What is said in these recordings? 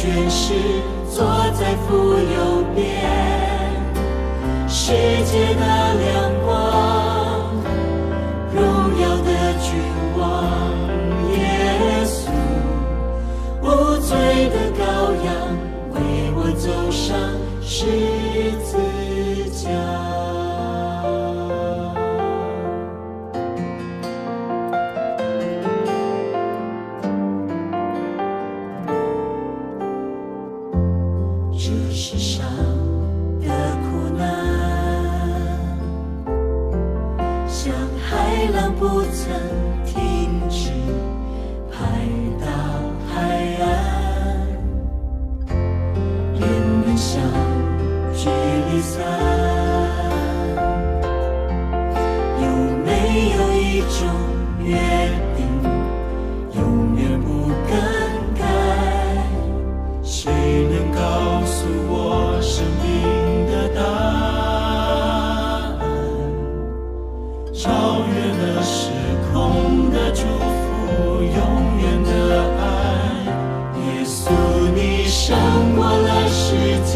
權勢，坐在父右邊，世界的亮光，榮耀的君王，耶穌，無罪的羔羊，為我走上十字架。這世上的苦難，像海浪不曾停止，拍打海岸。人們相聚離散，有沒有一種約定，永遠不更改？誰能告訴我生命的答案？超越了時空的祝福，永遠的愛。耶穌，你勝過了世界，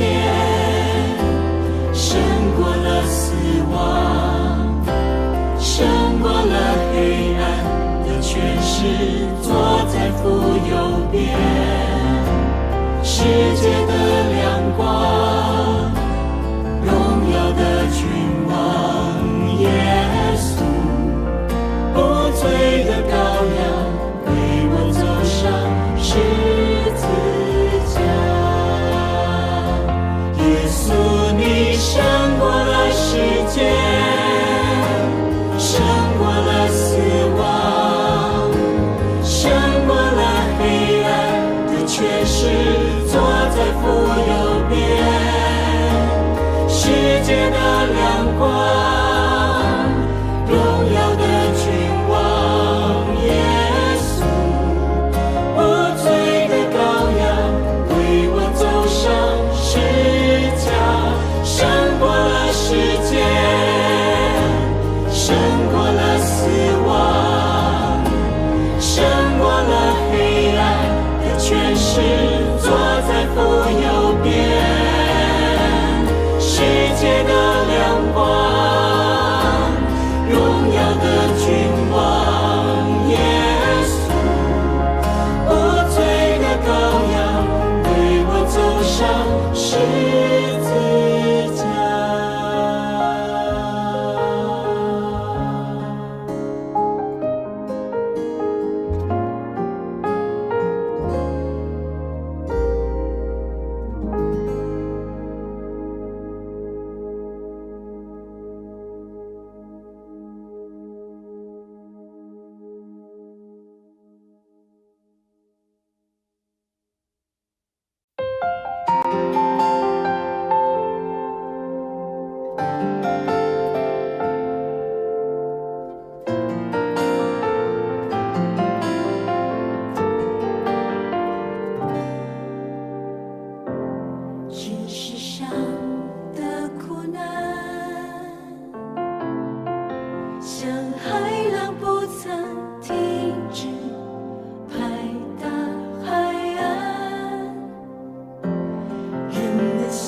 勝過了死亡，勝過了黑暗的權勢，坐在父右邊。世界的亮光，榮耀的君王，耶穌，無罪的羔羊，為我走上十字架。耶穌，你勝過了世界，勝過了死亡，勝過了黑暗的權勢，坐在父右邊。世界的亮光，榮耀的君王，耶穌，無罪的羔羊，為我走上十架，勝過了世界，勝過了死亡，勝過了黑暗的權勢，坐在父右邊。世界的亮光，榮耀的君王，耶穌，無罪的羔羊，為我走上十字架。這世上的苦難，像海浪不曾停止，拍打海岸。人們相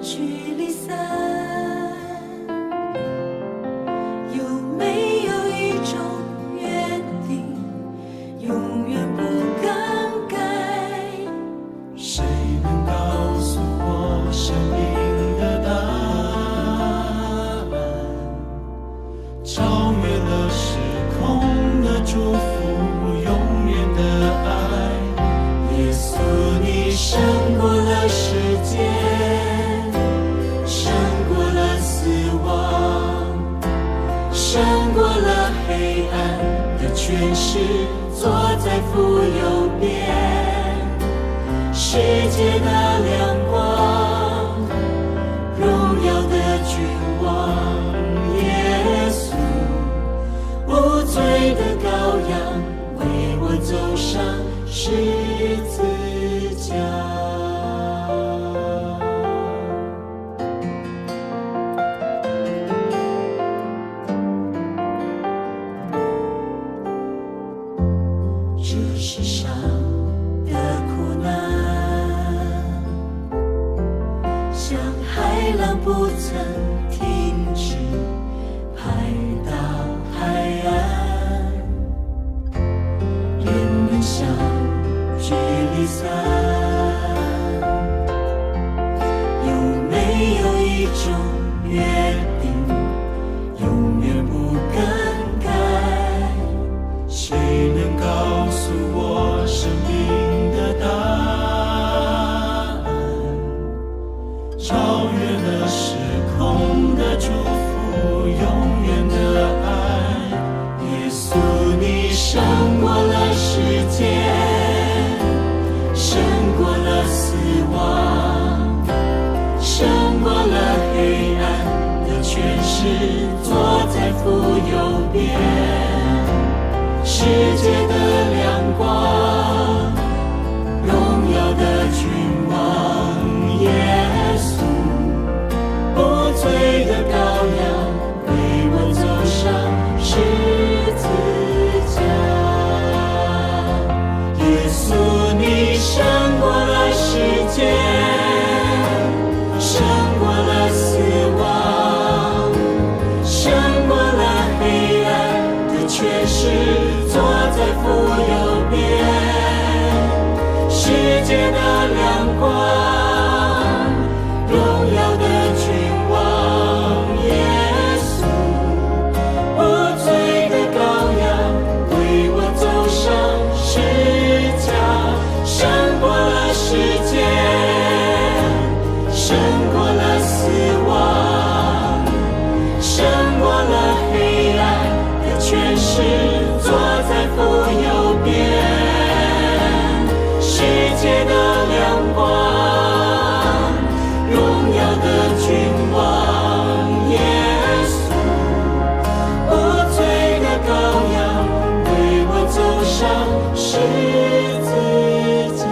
聚離散，有沒有一種約定，永遠不更改？誰能告訴我生命的答案？超越了時空的祝福，永遠的愛。耶穌，你勝過了世界，勝過了死亡，勝過了黑暗的權勢，坐在父右邊。世界的亮光，榮耀的君王，耶穌，無罪的羔羊，為我走上十字架。這世上的苦難，不曾停止，拍打海岸。人們相聚離散，有沒有一種約定，永遠不更改？誰能告訴我生命的答案？超越了時空的祝福，永遠的愛。耶穌，你勝過了世界，勝過了死亡，勝過了黑暗的權勢，坐在父右邊。世界的亮光，榮耀的君王，耶穌，無罪的羔羊，為我走上十字架。耶穌，你勝過了世界，勝過了死亡，勝過了黑暗的權勢，坐在父右邊。世界的亮光，榮耀的君王，耶穌，無罪的羔羊，為我走上十架，勝過了世界，勝過了死亡，勝過了黑暗的權勢，坐在父右邊。世界的亮光，榮耀的君王，耶穌，無罪的羔羊，為我走上十字架。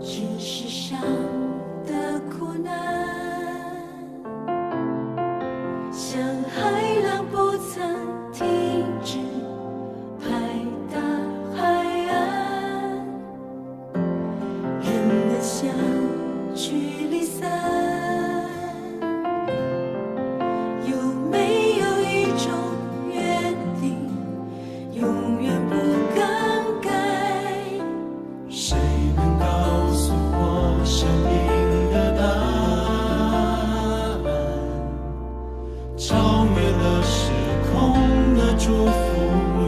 這世上的苦難，像海浪不曾停止，拍打海岸。人們相聚離散，有沒有一種約定，永遠不更改？誰能告訴我生命的答案？超越了時空的祝福，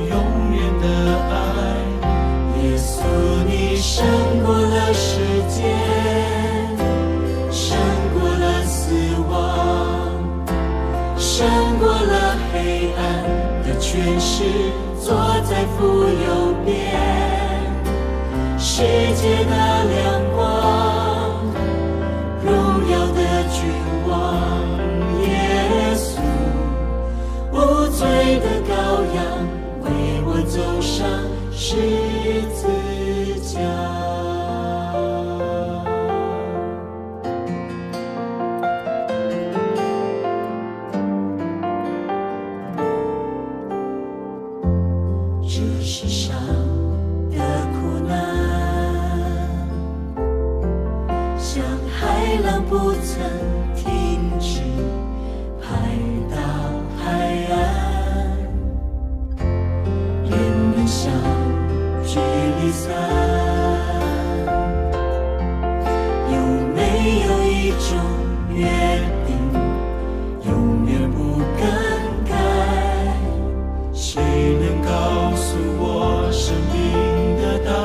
永遠的愛。耶穌，你勝過了世界，勝過了死亡，勝過了黑暗的權勢，坐在父右邊。世界的亮光，榮耀的君王，耶穌，無罪的羔羊，為我走上十字架。這世上的苦難，像海浪不曾停止，拍打海岸。人們相聚離散，有沒有一種約定，永遠不更改？誰能告訴我生命的答案？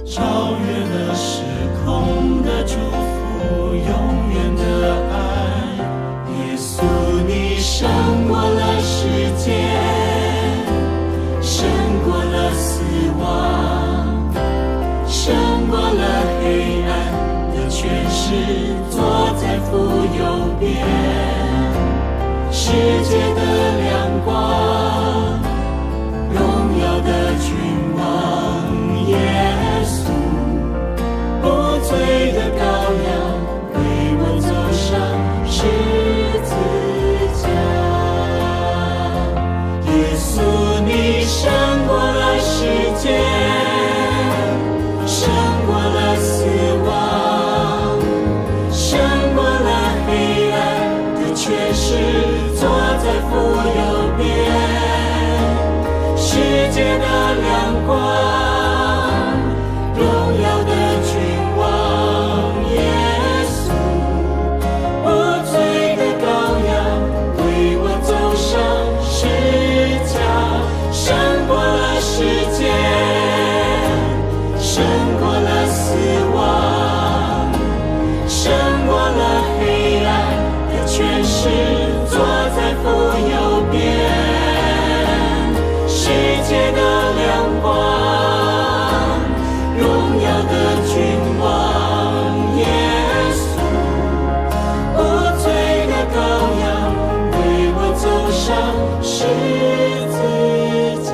超越了時空的祝福，永遠的愛。耶邊，世界的亮光，榮耀的君王耶穌，無罪的羔羊，為我走上十字架。耶穌，你勝過了世界，勝過了死亡，勝過了黑暗的權勢，坐在父右邊。世界的亮光，榮耀的君王耶穌，無罪的羔羊，為我走上十架，勝過了世界，勝過了死亡，勝過了黑暗的權勢，坐在父右邊。世界的亮光，榮耀的君王耶穌，無罪的羔羊，為我走上十字架。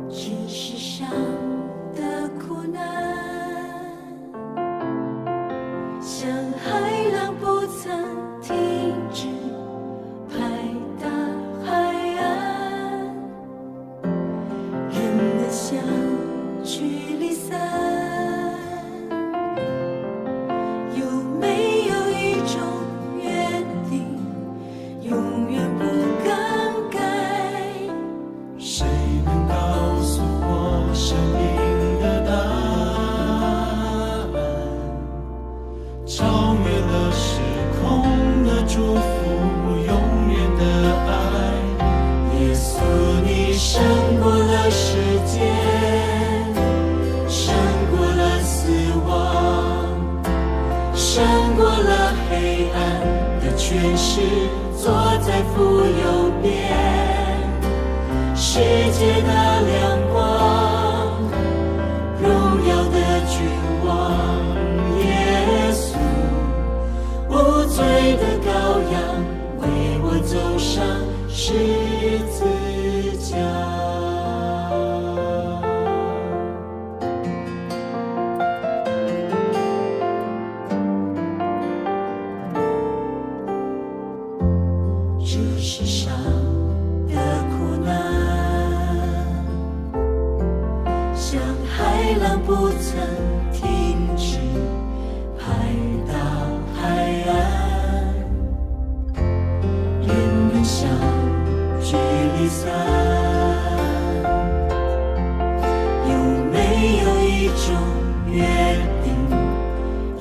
這世上的苦難，像海浪不曾停止拍打海岸，人們相聚離散，有沒有一種約定，永遠不更改？誰能告訴我生命的答案？超越了時空的祝福，永遠的愛。耶穌，你勝過了世界，勝過了死亡，勝過了黑暗的權勢，坐在父右邊。世界的亮光，榮耀的君王耶穌，無罪的羔羊，為我走上十字架。這世上的苦難，像海浪不曾停止拍打海岸，人們相聚離散，有沒有一種約定，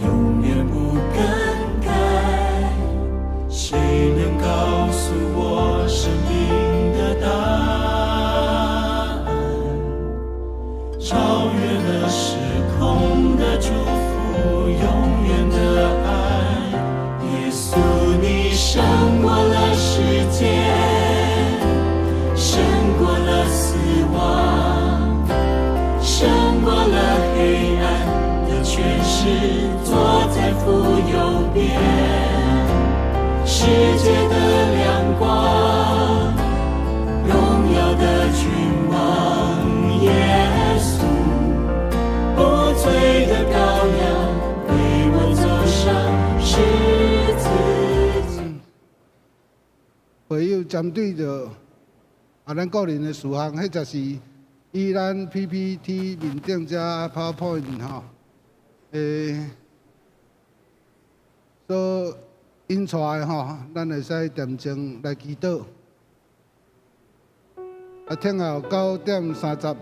永遠不更改？誰能告訴我生命的答案？超越了時空的祝福，永遠的愛。耶穌，你勝過了世界，勝過了死亡，勝過了黑暗的權勢，坐在父右邊。世界的亮光，榮耀的君王耶穌，無罪的羔羊，為我走上十字架。會友針對著啊，咱個人的事項，彼則是以咱 PPT 面頂遮 PowerPoint 吼，所印出來吼，咱會使恬靜來祈禱。啊，聽後9點30，啊，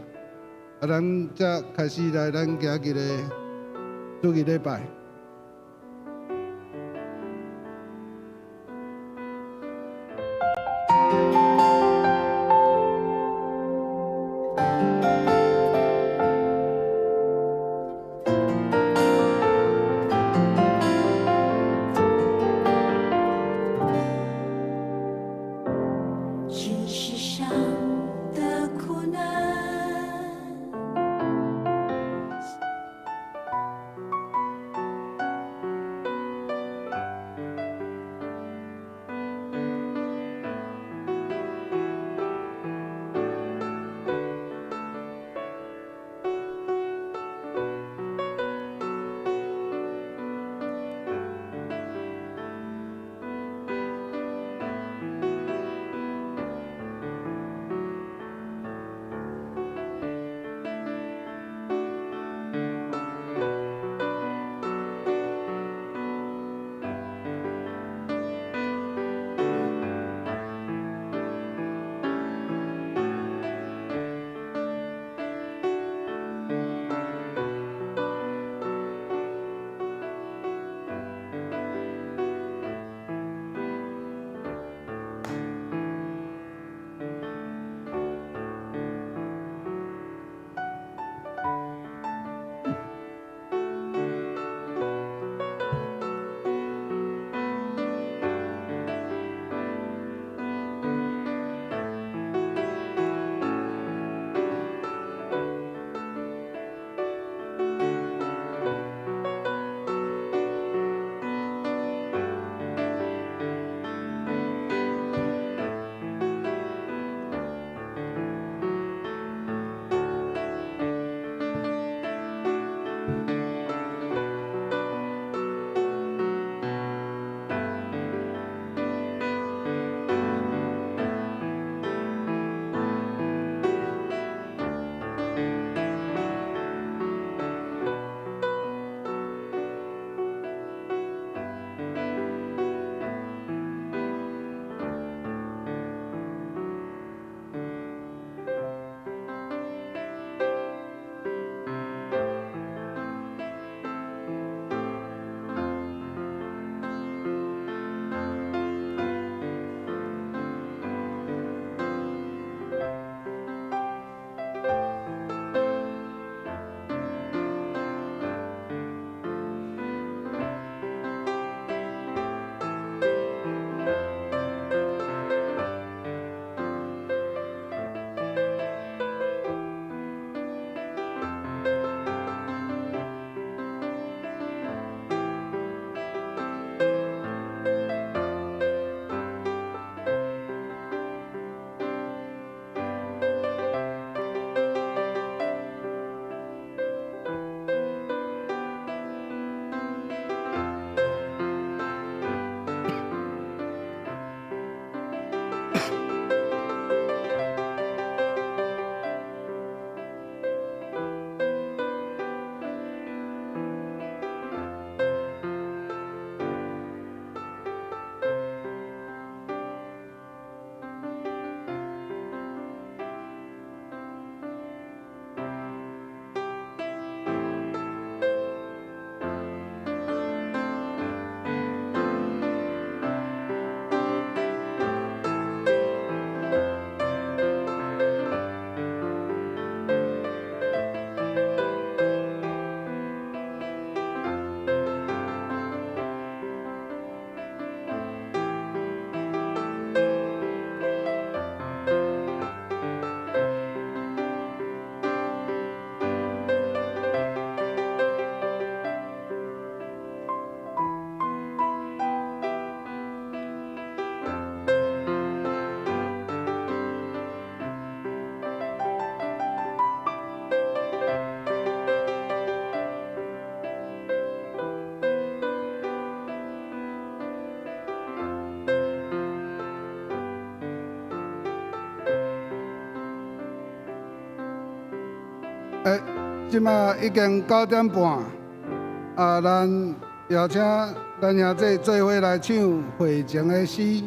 咱才開始來咱今日的主日禮拜。這世上的苦難。欸，這馬已經9點半，啊，咱邀請咱兄弟做伙來唱會前的詩。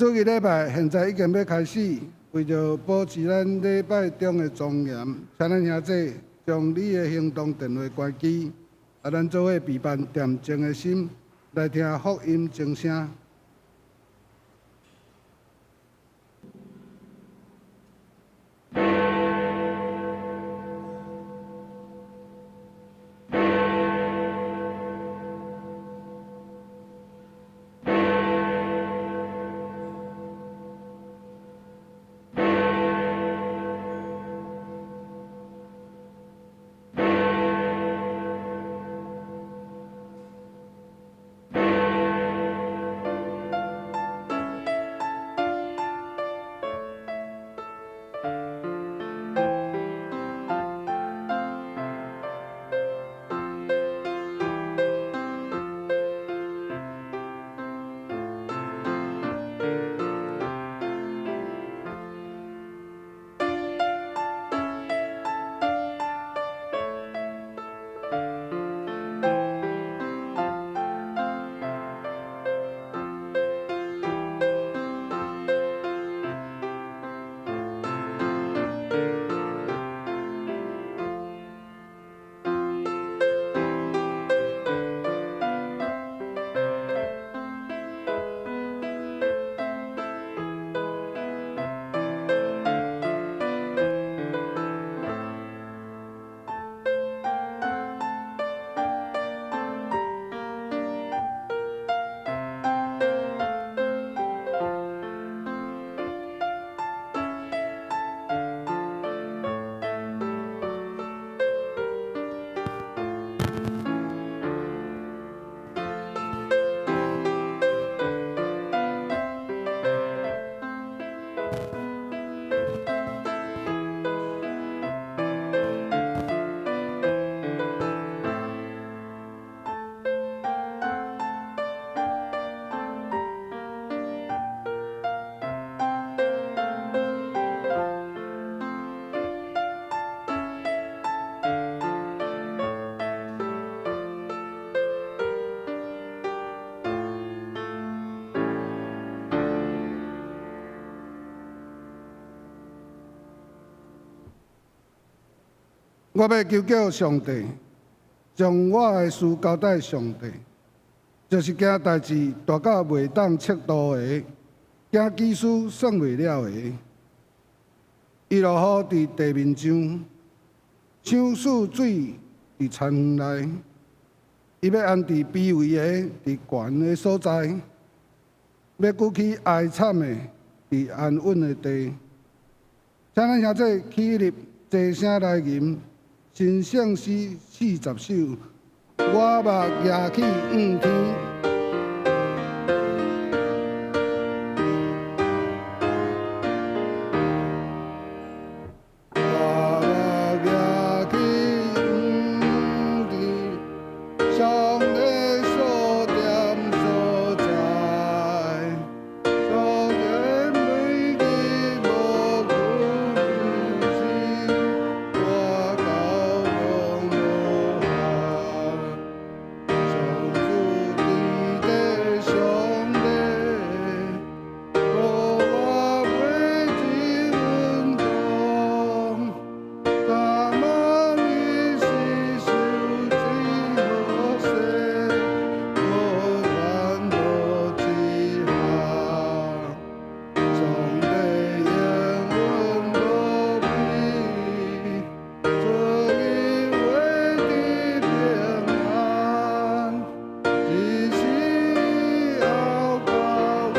主日禮拜現在已經欲開始，為著保持咱禮拜中的莊嚴，請咱兄弟將你的行動電話關機，啊，咱做伙備辦恬靜的心來聽福音鐘聲。我欲求告上帝，將我的事交代上帝，就是驚代誌大到袂當測度的，驚機師算袂了的。伊落雨佇地面上，像潬水佇田園內。伊欲安置卑微的佇懸的所在，欲舉起哀慘的佇安穩的地。請咱兄弟起立，齊聲來吟。神聖詩40首，我目舉起向天。我目舉起向天，上帝所踮所在，所見每日無困時，我到無下。上主佇地上帝，予我袂一運動。三万一是受之何世，無願無之下。上帝應允無變，賜伊話的平安，一時後到我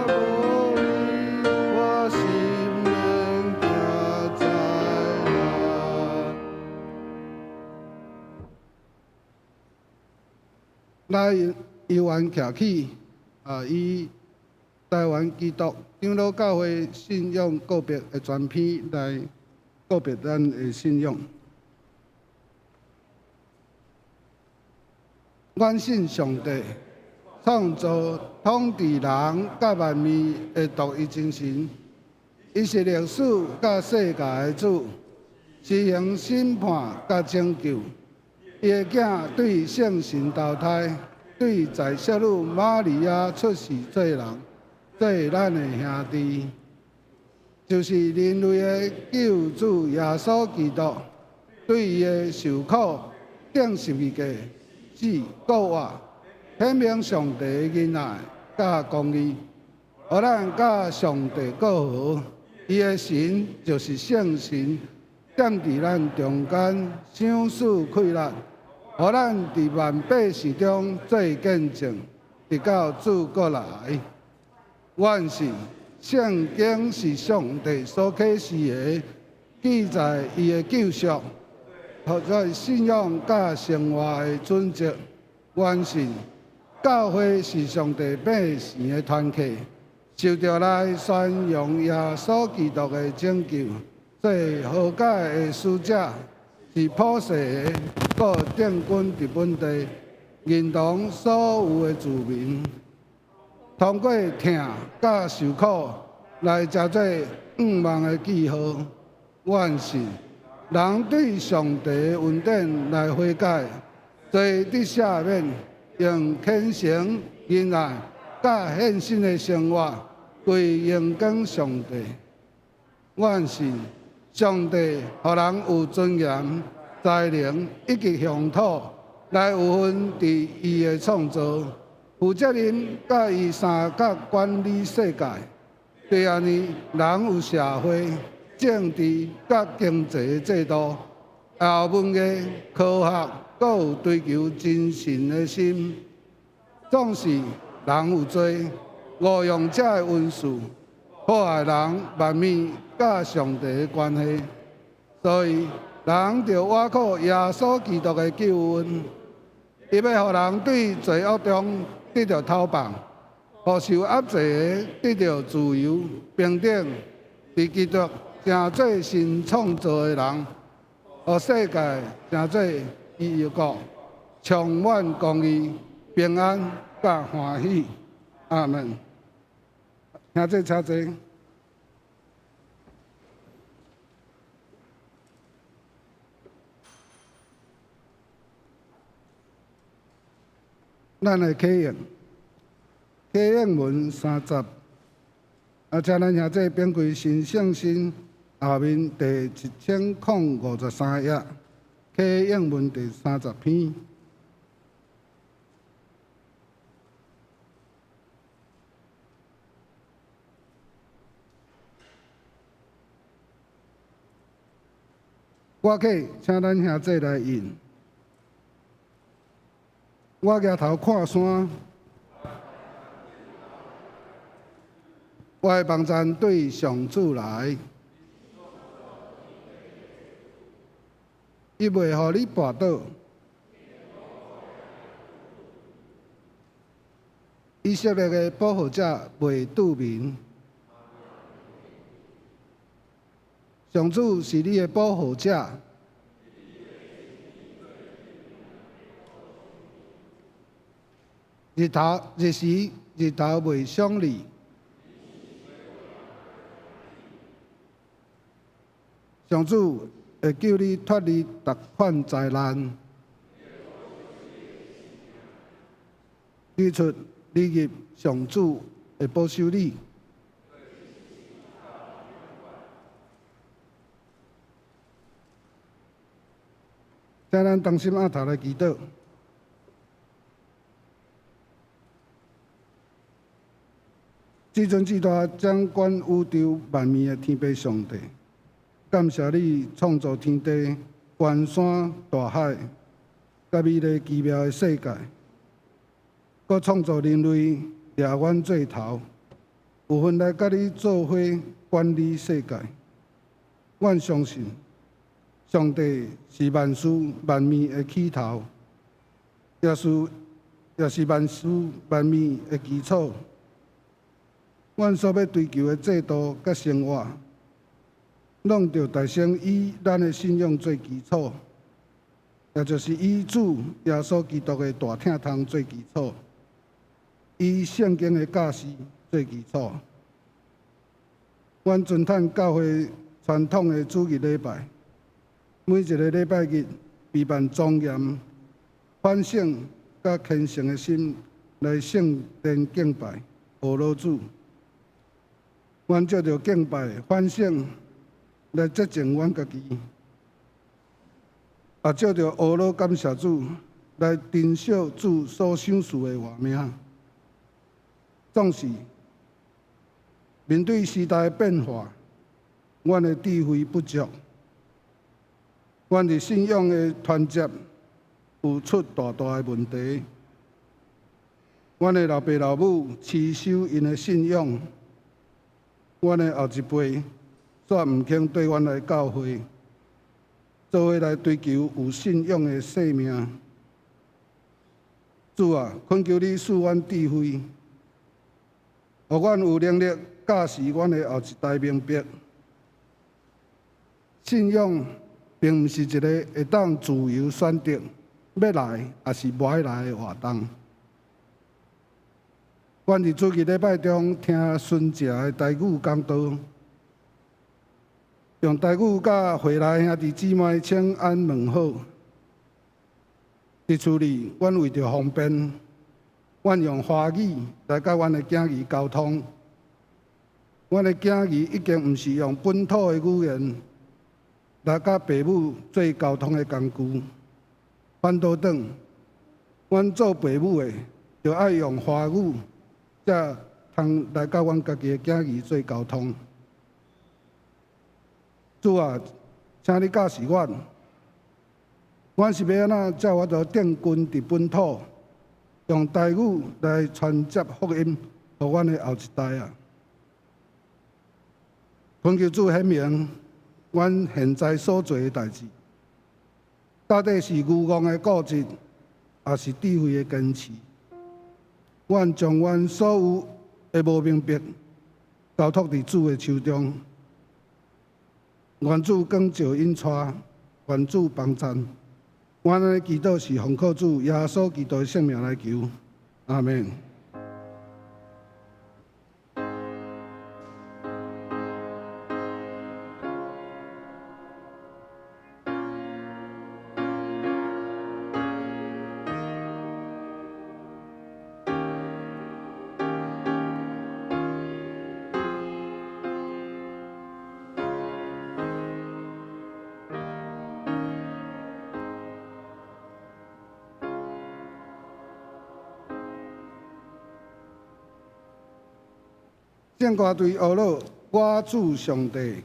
無你，我心免驚災難。來，猶原徛起，啊，以台灣基督長老教會信仰告白的全篇來告白咱的信仰。阮信上帝，創造統治人佮萬物的獨一真神，伊是歷史佮世界的主，施行審判佮拯救。伊的囝對聖神投胎，對在聖女瑪利亞出世做人，做咱的兄弟，就是人類的救主耶穌基督，對伊的受苦、釘十字架、死、復活，顯明上帝的仁愛佮公義，予咱佮上帝和好。伊的神就是聖神，踮佇咱中間，賞賜氣力，予咱佇萬百姓中做見證，直到主閣來。阮信聖經是上帝所啟示的，記載伊的救贖，予咱信仰佮生活的準則。阮信教會是上帝百姓的團體，受著來宣揚耶穌基督的拯救，做和解的使者，是普世的，閣定根佇本地，認同所有的子民，通過疼佮受苦來成做向望的記號。阮信人對上帝的恩典來悔改，罪得赦免，用虔誠、仁愛、佮獻身的生活，歸榮光上帝。阮信上帝予人有尊嚴、才能以及鄉土來有份佇伊的創造，負責任佮伊相佮管理世界。對按呢，人有社會、政治佮經濟的制度，也有文藝、科學，閣有追求真神的心。總是人有罪，誤用這个恩賜，破壞人萬物佮上帝的關係。所以人著倚靠耶穌基督的救恩，伊欲予人對罪惡中得著解放，予受壓制的得著自由、平等，佇基督成做新創造的人，予世界成做伊的國，充滿公義、平安佮歡喜。阿門。兄弟請坐。咱來啟應，啟應文30，啊，請咱兄弟翻開新聖經後面第1053頁，啟應文第30篇。我去，請咱兄弟來印。我舉頭看山，我的幫贊對上主來，伊袂予你跋倒。以色列的保護者袂拄眠。上主是你的保護者。日頭日時日頭袂傷你。上主會救你脫離逐款災難。日出日入，上主會保守你。請咱同心徼頭來祈禱。至尊至大掌管宇宙萬物的天父上帝，感謝你創造天地、關山大海，佮美麗奇妙的世界，閣創造人類，掠阮做頭，有份來佮你做伙管理世界。阮相信，上帝是萬事萬物的起頭，也是萬事萬物的基礎。阮所欲追求的制度佮生活，攏著代先以咱的信仰做基礎，也就是以主耶穌基督的大疼痛做基礎，以聖經的教示做基礎。阮尊嘆教會傳統的主日禮拜，每一个禮拜日備辦莊嚴、反省佮虔誠的心來聖殿敬拜，學老主。阮藉著敬拜、反省來潔淨阮家己，也藉著呵咾感謝主，來珍惜主所賞賜的活命。總是面對時代的變化，阮的智慧不足，阮佇信仰的傳接有出大大的問題。阮的老爸老母持守𪜶的信仰，阮的後一輩煞毋肯綴阮來教會，做伙來追求有信仰的生命。主啊，懇求你賜阮智慧，予阮有能力教示阮的後一代明白，信仰並毋是一个會當自由選擇欲來抑是無愛來的活動。阮佇主日禮拜中聽孫姐的台語講道，用台語佮會內兄弟姊妹請安問好。佇厝裡，阮為著方便，阮用華語來佮阮的囝兒溝通。阮的囝兒已經毋是用本土的語言來佮爸母做溝通的工具。反倒轉，阮做爸母的，著愛用華語，才通來佮阮家己的囝兒做溝通。主啊，請你教示阮，阮是欲按怎才有法度定根佇本土，用台語來傳接福音，予阮的後一代啊！懇求主顯明，阮現在所做的代誌，到底是愚戇的固執，抑是智慧的堅持？阮將阮所有的無明白，交託佇主的手中。願主光照引帶，願主幫贊。阮的祈禱是奉靠主耶穌基督的聖名來求，阿們。聖歌隊呵咾，我主上帝。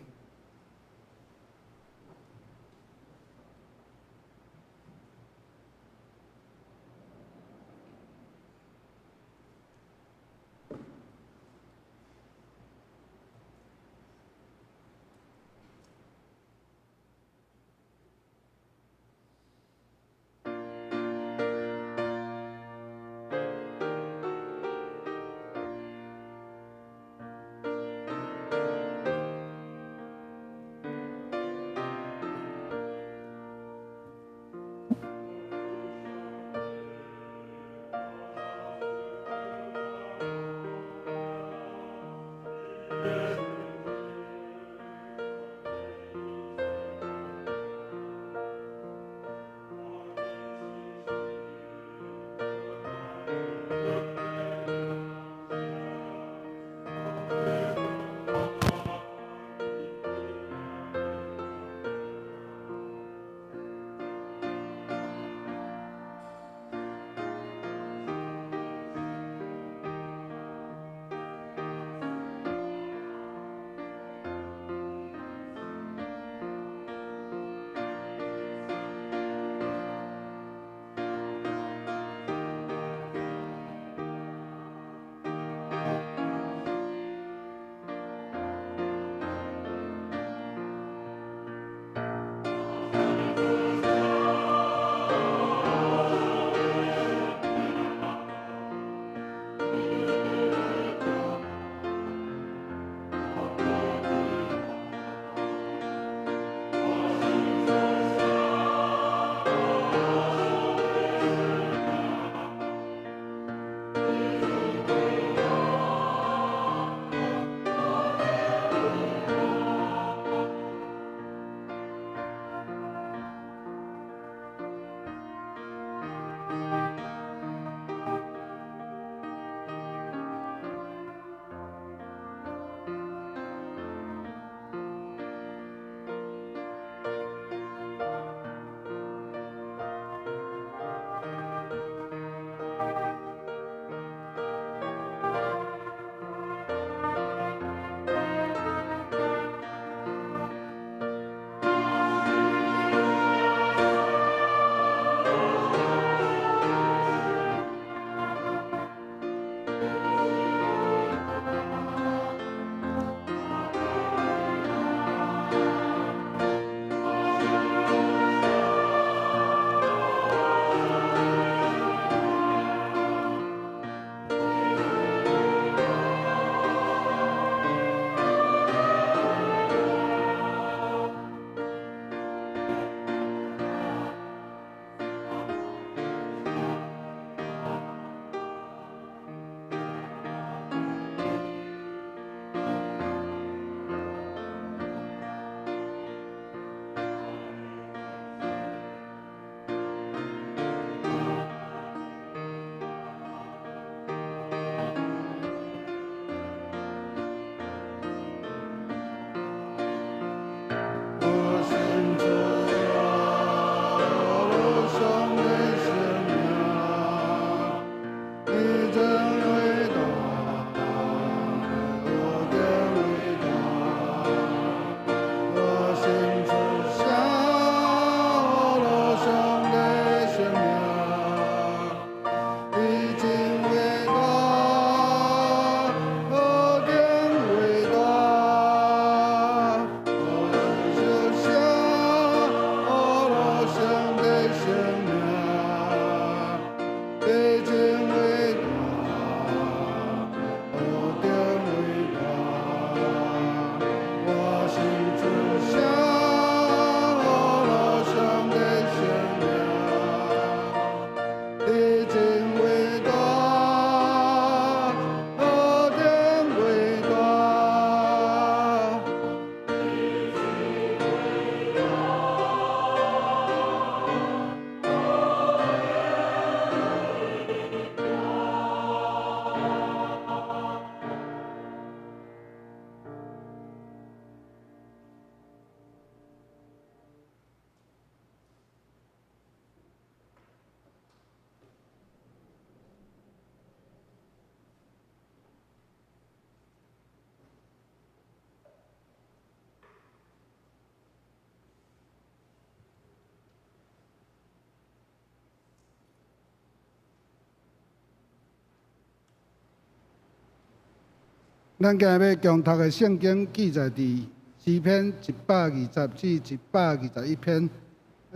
咱今日欲共讀的聖經記載佇詩篇120至121篇。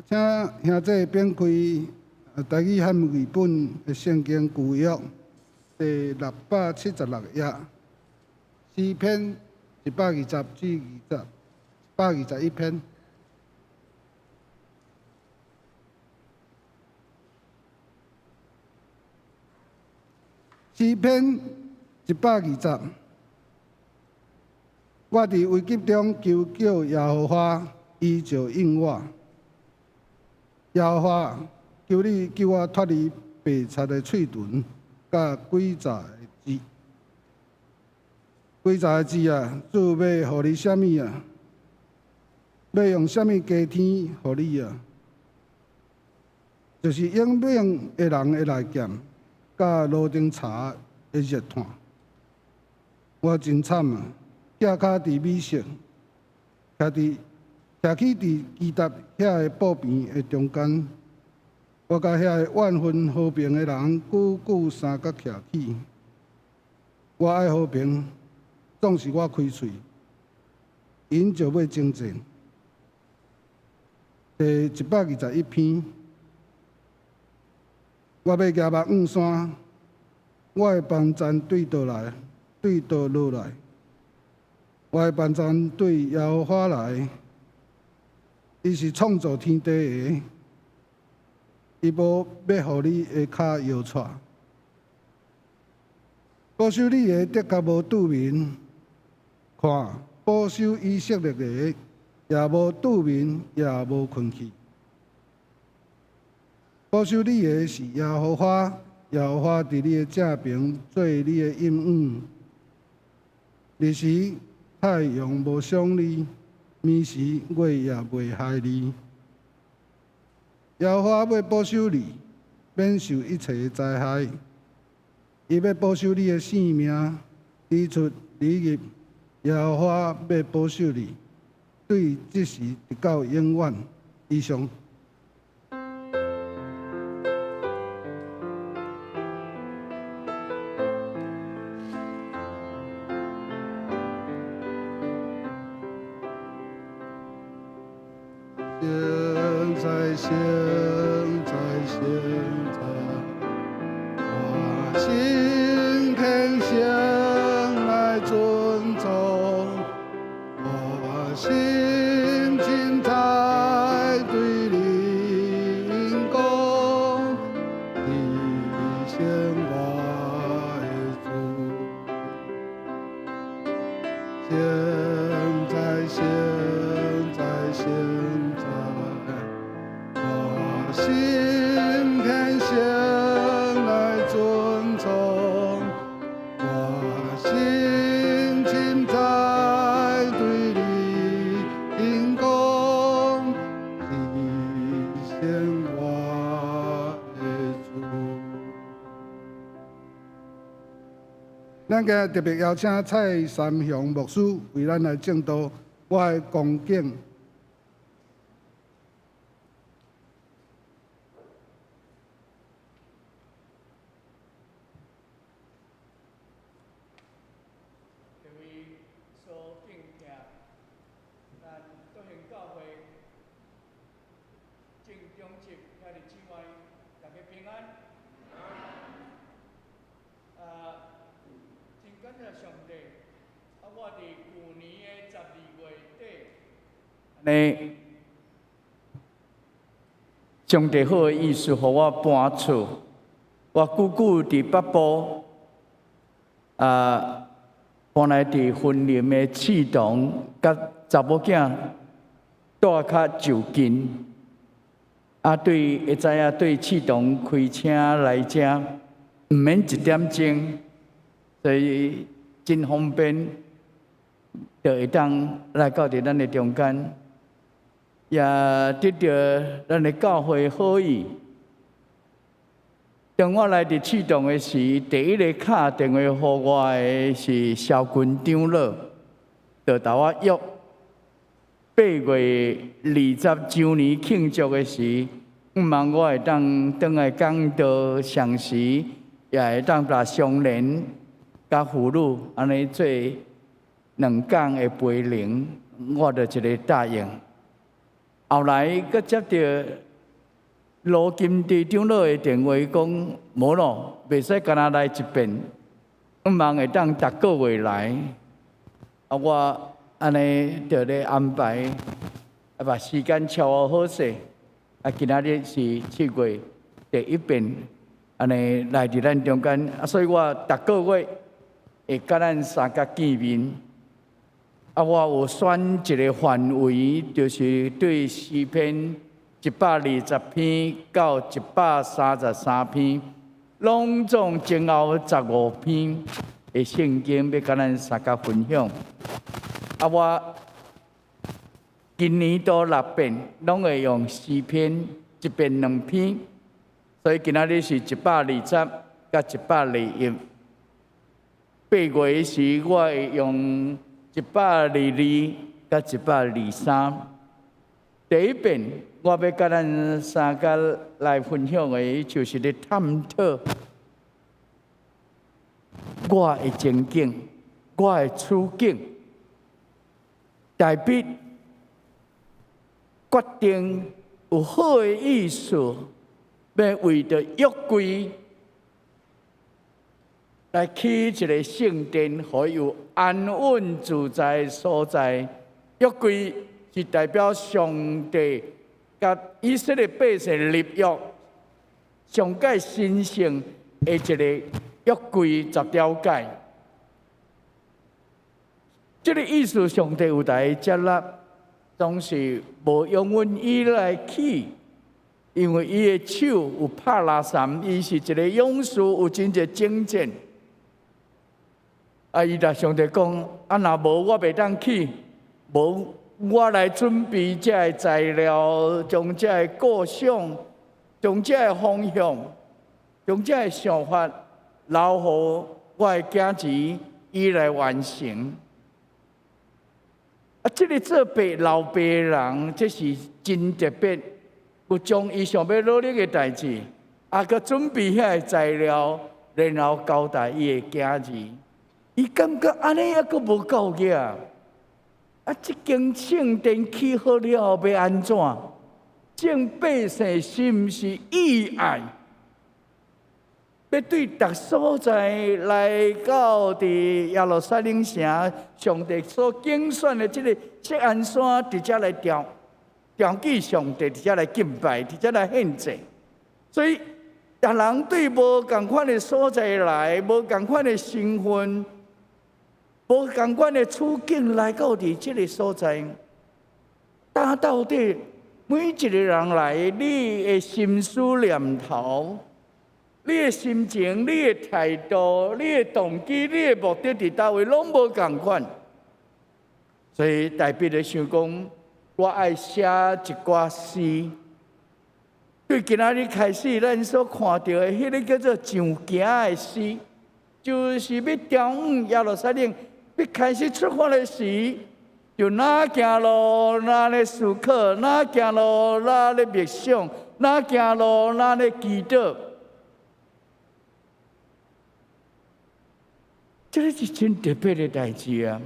請兄弟反開台語漢語本的聖經舊約第676頁，詩篇120至121篇。詩篇一百二十，我佇危急中求叫耶和華，伊就應我。耶和華，求你救我脫離白賊的喙唇，佮詭詐的舌。詭詐的舌啊，主欲予你啥物啊？欲用啥物加添予你啊？就是勇猛的人的利劍，佮炉中柴的熱炭。我真慘啊！寄跤佇米設，徛起佇基達遐个布棚的中間，我佮遐个怨恨和平的人，久久相佮徛起。我愛和平，總是我開喙，𪜶就欲爭戰。第121篇，我欲舉目向山，我的幫贊對佗來，對佗落來。我的幫贊對耶和華來，伊是創造天地的，伊無欲予你的跤搖掣。保守你的的確無拄眠，看保守以色列的也無拄眠，也無睏去。保守你的是耶和華，耶和華佇你的正爿做你的蔭影。日時太陽無傷你，暝時月也袂害你。耶和華欲保守你，免受一切的災害。伊欲保守你的性命，日出日入，耶和華欲保守你，對這時直到永遠。以上。現在，現在，現在，我心虔誠來尊崇，我心凊彩對恁講，你是我的主。現在，現在，現在，我心虔誠來尊崇，我心凊彩對恁講，你是我的主。咱今日特別邀請蔡三雄牧師為咱來證道，我的光景。各位所敬聽，咱德興教會鄭中集兄弟姊妹，大家平安。真感謝上帝，我佇舊年的12月底，按呢，上帝好的意思，予我搬厝。我久久佇北部，搬來佇雲林的刺桐，佮查某囝蹛較就近。對，會知影對刺桐開車來遮，毋免一點鐘，所以真方便，就會當來到佇咱的中間，也得著咱的教會好意。當我來佇刺桐的時，第一个敲電話予我的是蕭軍長老，就共我約8月20週年慶祝的時，向望我會當轉來講道，同時也會當共相連。佮婦女按呢做兩工的陪靈，我就一个答應。後來閣接著盧金池長老的電話，講無咯，袂使干焦來一遍，向望會當逐個月來。啊，我按呢就咧安排，啊，把時間敲好勢。啊，今仔日是7月第一遍，按呢來佇咱中間，啊，所以我逐個月會佮咱相佮見面。啊，我有選一个範圍，就是對詩篇120篇到133篇，攏總前後15篇的聖經，欲佮咱相佮分享。啊，我今年度六遍，攏會用詩篇一遍兩篇，所以今仔日是120佮121。8月時我會用122佮123。第一遍我欲佮咱相佮來分享的，就是咧探討我的情景，我的處境。大衛決定有好的意思，欲為著約櫃來起一个聖殿，予伊有安穩自在的所在。約櫃是代表上帝佮以色列百姓立約，上蓋神聖的一个約櫃十條誡。這个意思，上帝有來接納，總是無容允伊來起，因為伊的手有拍拉三，伊是一个勇士，有真濟征戰。啊！伊共上帝講：啊，若無我袂當起，無我來準備這个材料，將這个構想，將這个方向，將這个想法留予我的囝兒，伊來完成。啊，這个做爸老爸的人，這是真特別，有將伊想欲努力的代誌，啊，閣準備遐个材料，然後交代伊的囝兒。伊感覺按呢猶閣無夠額，啊！這間聖殿起好了後欲按怎？眾百姓是毋是意愛？欲對逐所在來到佇耶路撒冷城，上帝所揀選的這个錫安山，佇遮來朝朝見上帝，佇遮來敬拜，佇遮來獻祭。所以，逐人對無仝款的所在來，無仝款的身份，無仝款的處境來到佇這个所在，但到底每一个人來，你的心思念頭、你的心情、你的態度、你的動機、你的目的，佇佗位攏無仝款。所以大衛就想講，我愛寫一寡詩。對今仔日開始，咱所看著的彼个叫做上行的詩，就是欲朝往耶路撒冷，欲開始出發的時，就若行路，若咧思考；若行路，若咧默想；若行路，若咧祈禱。這个是真特別的代誌啊！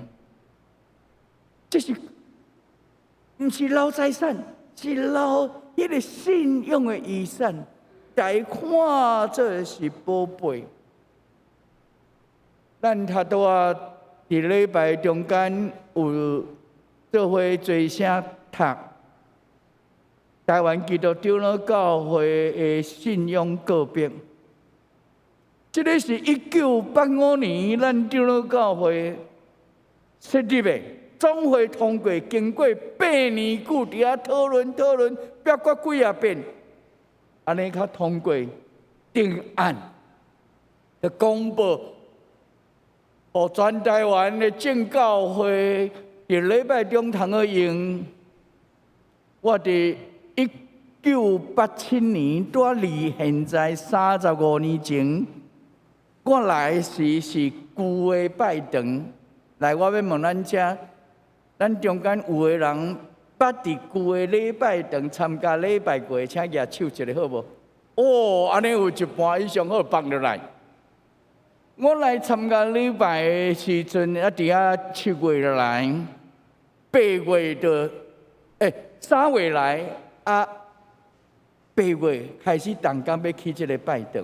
這是毋是留財產，是留彼个信仰的遺產，來看做是寶貝。咱拄拄仔佇禮拜中間有做伙齊聲讀台灣基督長老教會的信仰告白。這个是1985年咱長老教會設立的，總會通過，經過8年久佇遐討論討論，表決幾仔遍，按呢才通過定案，就公布，予全台灣的正教會佇禮拜中通好用。我佇1987年，拄仔離現在35年前，我來時是舊的拜堂。來，我欲問咱遮，咱中間有的人捌佇舊的禮拜堂參加禮拜過，請舉手一下好無？哦，按呢有一半以上好放落來。我來參加禮拜的時陣，啊，佇遐7月來，8月就，3月來，啊，8月開始動工欲起這个拜堂。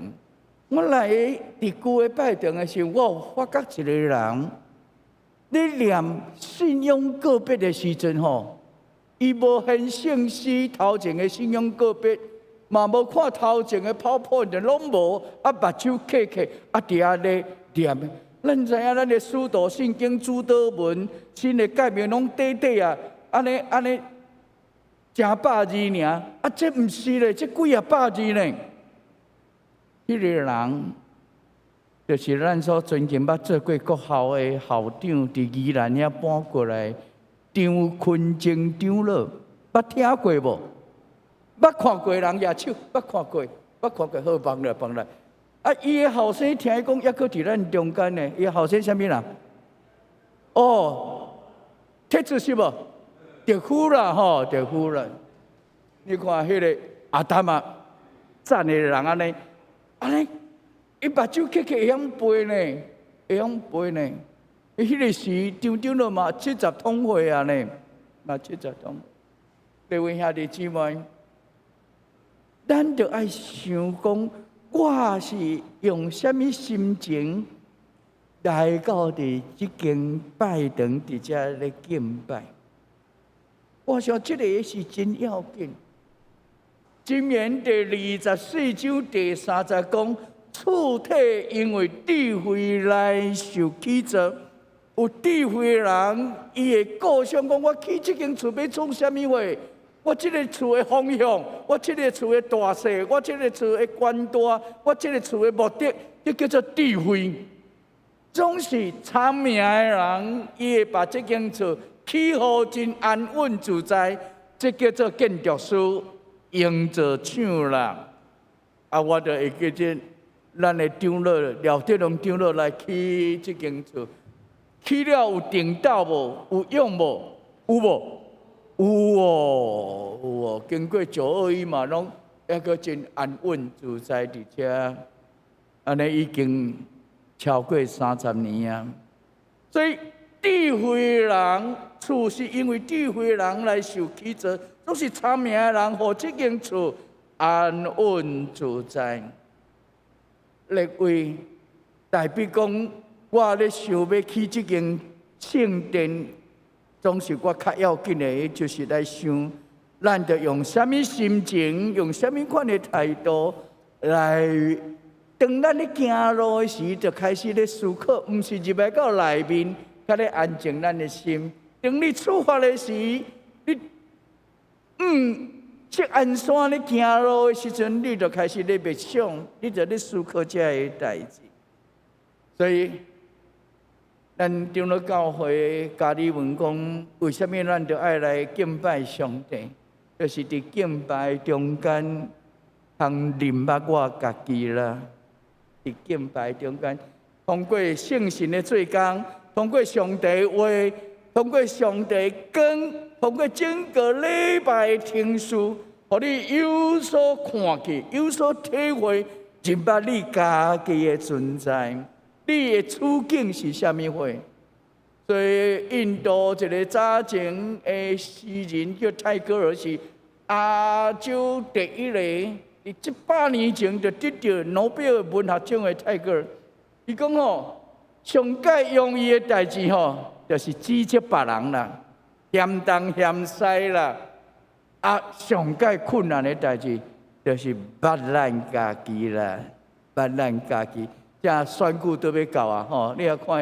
我來佇舊的拜堂的時候，我有發覺一个人，咧念信仰告白的時陣吼，伊無現聖詩頭前的信仰告白，嘛無看頭前的 PowerPoint，攏無，啊，目睭瞌瞌，啊，佇遐咧念。咱知影咱的使徒信經、主禱文、新的誡命攏短短啊，按呢按呢，成百字爾，啊，這毋是咧，這幾仔百字呢。彼个人就是咱所尊敬、捌做過國校的校長，佇宜蘭遐搬過來，張坤正長老，捌聽過無？捌看過人舉手，捌看過，捌看過，好，放來放來。啊，伊的後生聽講，猶閣佇咱中間呢。伊的後生啥物人？哦，鐵子是無？特夫啦，吼，特夫啦。你看彼个阿達啊，讚的人按呢，按呢，伊目睭瞌瞌會曉背呢，會曉背呢。伊彼个時張長老嘛七十通歲啊呢，嘛七十通。各位兄弟姊妹，咱著愛想講，我是用啥物心情來到佇這間拜堂，佇遮咧敬拜。我想這个是真要緊。箴言第24章第3節講，厝體因為智慧來受起造，有智慧的人，伊會顧想講，我起這間厝欲創啥物貨？我這个厝的方向，我這个厝的大細，我這个厝的寬大，我這个厝的目的，這叫做智慧。總是聰明的人，伊會把這間厝起予真安穩自在，這叫做建築師、營造廠啦。啊，我就會記得咱的長老廖德龍長老來起這間厝，起了有定到無？有用無？有無？有哦，有哦。經過921嘛，攏猶閣真安穩自在佇遮，按呢已經超過30年啊。所以智慧人厝是因為智慧人來受起造，總是聰明的人，予這間厝安穩自在。列位，代表講，我咧想欲起這間聖殿，總是我較要緊的，就是來想，咱著用啥物心情，用啥物款的態度來，當咱咧行路的時，就開始咧思考，毋是入來到內面，較咧安靜咱的心。當你出發的時，你往錫安山咧行路的時陣，你就開始咧默想，你就咧思考這个代誌。所以，咱長老教會加里文講，為啥物咱著愛來敬拜上帝？就是佇敬拜中間，通認捌我家己啦。佇敬拜中間，通過聖神的做工，通過上帝話，通過上帝光，通過整個禮拜程序，予你有所看見，有所體會，認捌你家己的存在。你的處境是啥物貨？所以印度一个早前的詩人叫泰戈爾，是亞洲第一个，佇100年前就得著諾貝爾文學獎的泰戈爾。伊講吼，上蓋容易的代誌吼，就是指責別人啦，嫌東嫌西啦。啊，上蓋困難的代誌，就是捌咱家己啦，捌咱家己。這選舉都欲到啊！吼，你也看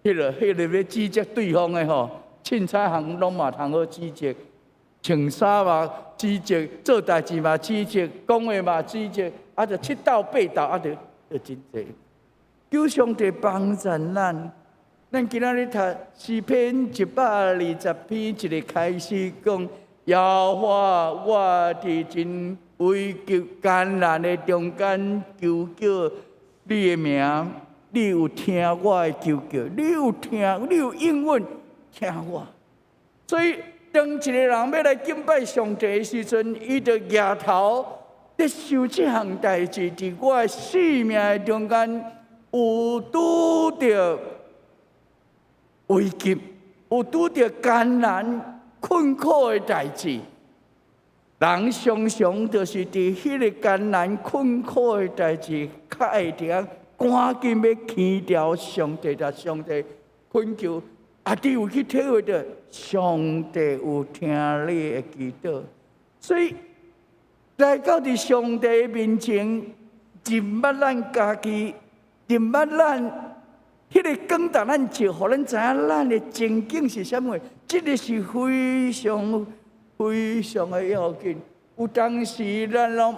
彼、彼个欲指責對方的吼，凊彩項攏嘛通好指責，穿衫嘛指責，做代誌嘛指責，講話嘛指責，啊，就七鬥八鬥，啊，就真濟。求上帝幫助咱，咱今仔日讀詩篇120篇，一个開始講，耶和華，我佇真危急艱難的中間求叫你的名，你有聽我的求叫，你有聽，你有應允聽我。所以，當一個人欲來敬拜上帝的時陣，伊就舉頭咧想這項代誌，佇我的生命的中間，有拄著危急，有拄著艱難困苦的代誌，人常常就是佇彼个艱難困苦的代誌，較會當趕緊欲牽牢上帝，共上帝懇求。啊，你有去體會著，上帝有聽你的祈禱，所以來到佇上帝面前，認捌咱家己，認捌咱彼个光逐咱照，予咱知影咱的情景是啥物。這个是非常非常的要緊。有當時咱攏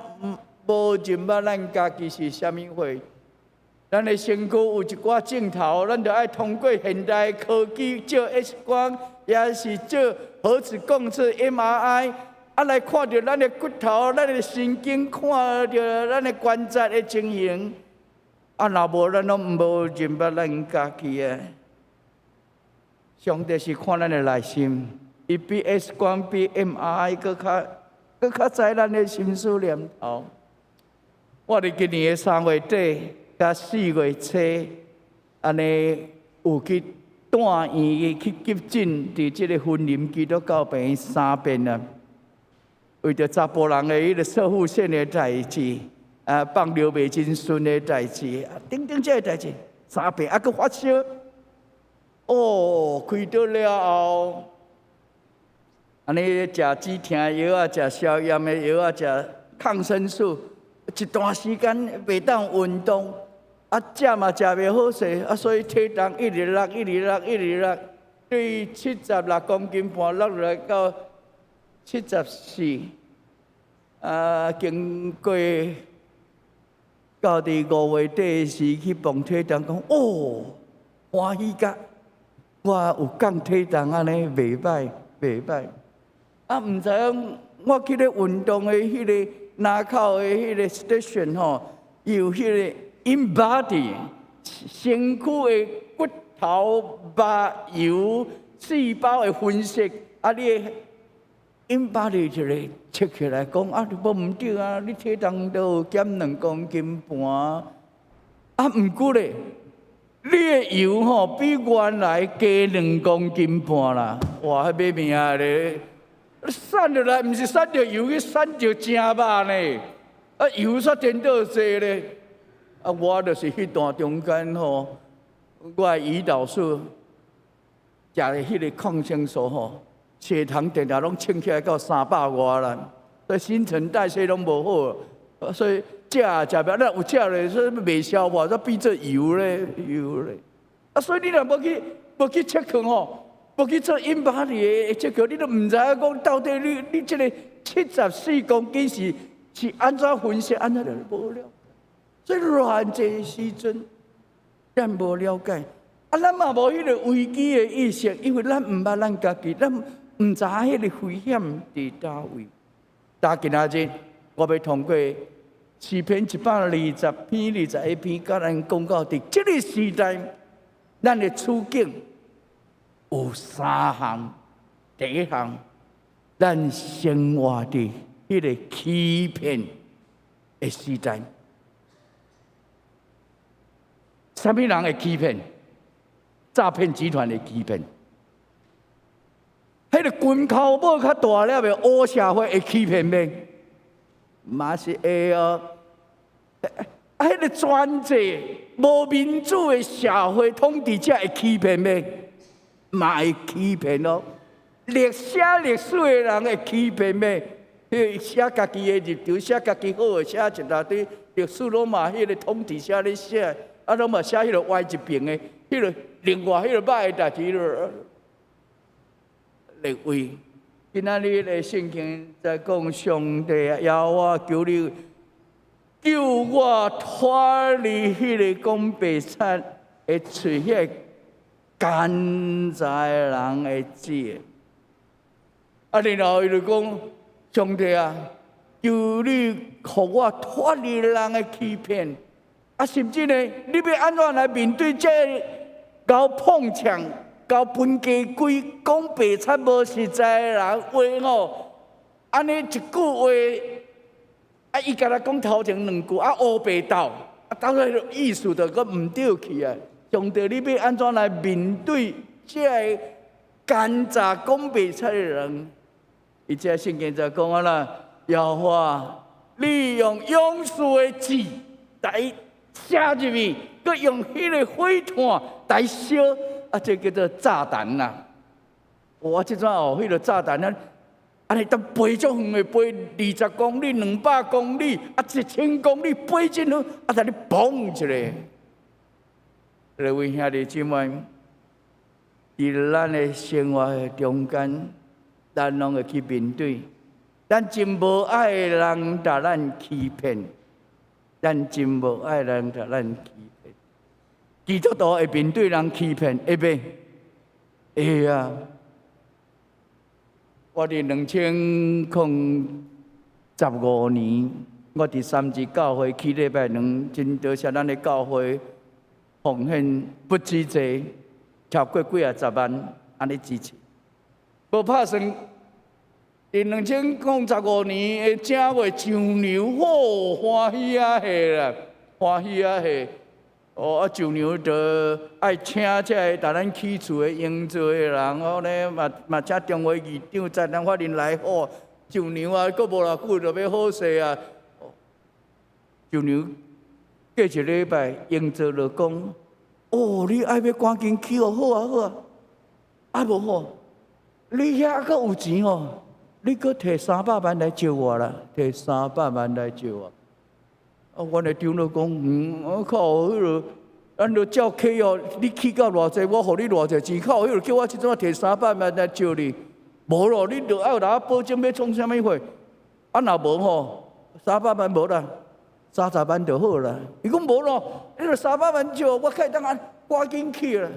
無認捌咱家己是啥物貨。咱的身軀有一寡症頭，咱就愛通過現代科技照 X 光，抑是照核磁共振 MRI，啊來看著咱的骨頭、咱的神經，看著咱的關節的情形。啊，若無咱攏無認捌咱家己的。上帝是看咱的內心，伊比 X 光、比 MRI 閣較知咱的心思念頭。我佇今年的3月底佮4月初，按呢有去住院去急診，佇這个雲林基督教病院三遍啊。為著查埔人的彼个攝護腺的代誌，啊，放尿袂真順的代誌，啊，等等這个代誌，三遍啊，閣發燒。哦，開刀了後，按呢食止疼藥啊，食消炎的藥啊，食抗生素，一段時間袂當運動，啊，食嘛食袂好勢，啊，所以體重一直落，一直落，一直落，對76公斤半落來到74，啊，經過到佇5月底時去磅體重，講哦，歡喜甲我有降體重按呢，袂䆀，袂䆀。啊，毋知影我去咧運動的彼个林口的彼个 station 吼，有彼个 InBody 身軀的骨頭、肉、油、細胞的分析，啊，你的 InBody 一个測起來講，啊，無毋對啊，你體重都有減2公斤半，啊，毋過咧，你的油吼比原來加兩公斤半啦，哇，彼欲命咧！瘦落來毋是瘦著油，去瘦著正肉呢？啊，油煞顛倒濟咧！啊，我就是彼段中間吼，我的胰島素食的彼个抗生素吼，血糖定定攏衝起來到300外啦，所以新陳代謝攏無好，所以食也食袂，咱有食咧，所以袂消化，煞變做油咧，油咧。啊，所以你若無去測量吼，無去做 InBody 的測量，你都毋知影講到底你這个74公斤是按怎分析，按怎就無了解。所以偌濟時陣，咱無了解，啊，咱嘛無彼个危機的意識，因為咱毋捌咱家己，咱毋知影彼个危險佇佗位。但今仔日，我欲通過詩篇120篇、21篇，共咱講到佇這个時代，咱的處境有三項。第一項，咱生活佇彼个欺騙的時代。啥物人會欺騙？詐騙集團會欺騙。彼个拳頭母較大粒的黑社會會欺騙袂？嘛是會哦。啊，彼个專制無民主的社會統治者會欺騙袂？嘛會欺騙哦。歷寫歷史的人會欺騙袂？彼個寫家己的立場，寫家己好的，寫一大堆歷史攏嘛，彼个統治者咧寫，啊，攏嘛寫彼个歪一邊的，彼个另外彼个歹的代誌咯。立位，今仔日的聖經在講上帝啊，耶和華求你救我脫離彼个講白賊的喙，彼个奸詐的人的舌。啊，然後伊就講，上帝啊，求你予我脫離人的欺騙。啊，甚至呢，你欲按怎來面對這個𠢕碰嗆、𠢕分家鬼、講白賊無實在的人話吼？按呢一句話，啊，伊敢若講頭前兩句，啊，烏白鬥，啊，到底彼个意思就閣毋對去啊！上帝，你欲按怎來面對這个奸詐講袂出的人？伊這聖經就講啊啦，耶和華，你用勇士的箭來射入去，閣用彼个火炭來燒，啊，這叫做炸彈啦！哇，這陣哦，彼个炸彈啊，按呢當飛足遠的，飛20公里、200公里，啊，1000公里，飛真遠，啊，共你嘣一下。各位兄弟姊妹，佇咱的生活的中間，咱攏會去面對。咱真無愛人共咱欺騙，咱真無愛人共咱欺騙。基督徒會面對人欺騙，會袂？會啊！我佇2015年，我佇三芝教會去禮拜兩，真多謝咱的教會奉獻不止濟，超過幾仔十萬，按呢支持。無拍算，佇2015年的正月上娘，好歡喜啊下啦，歡喜啊下。哦，啊上娘就愛請這个共咱起厝的營造的人，哦咧嘛嘛請中會議長、財團法人來好。上娘啊，閣無偌久就欲好勢啊。上娘過一禮拜，營造就講：哦，你愛欲趕緊起哦，好啊好啊。啊無吼，你遐閣有錢吼，你閣提三百萬來借我啦，提三百萬來借我。啊，阮的長老講，我靠，彼个，咱著照契約，你起到偌濟，我予你偌濟錢，靠，彼个叫我這陣提三百萬來借你，無咯，你著愛共我保證欲創啥物貨，啊，若無吼，三百萬無啦，30萬就好啦。伊講無咯，你著三百萬借我，我較會當按趕緊起啦。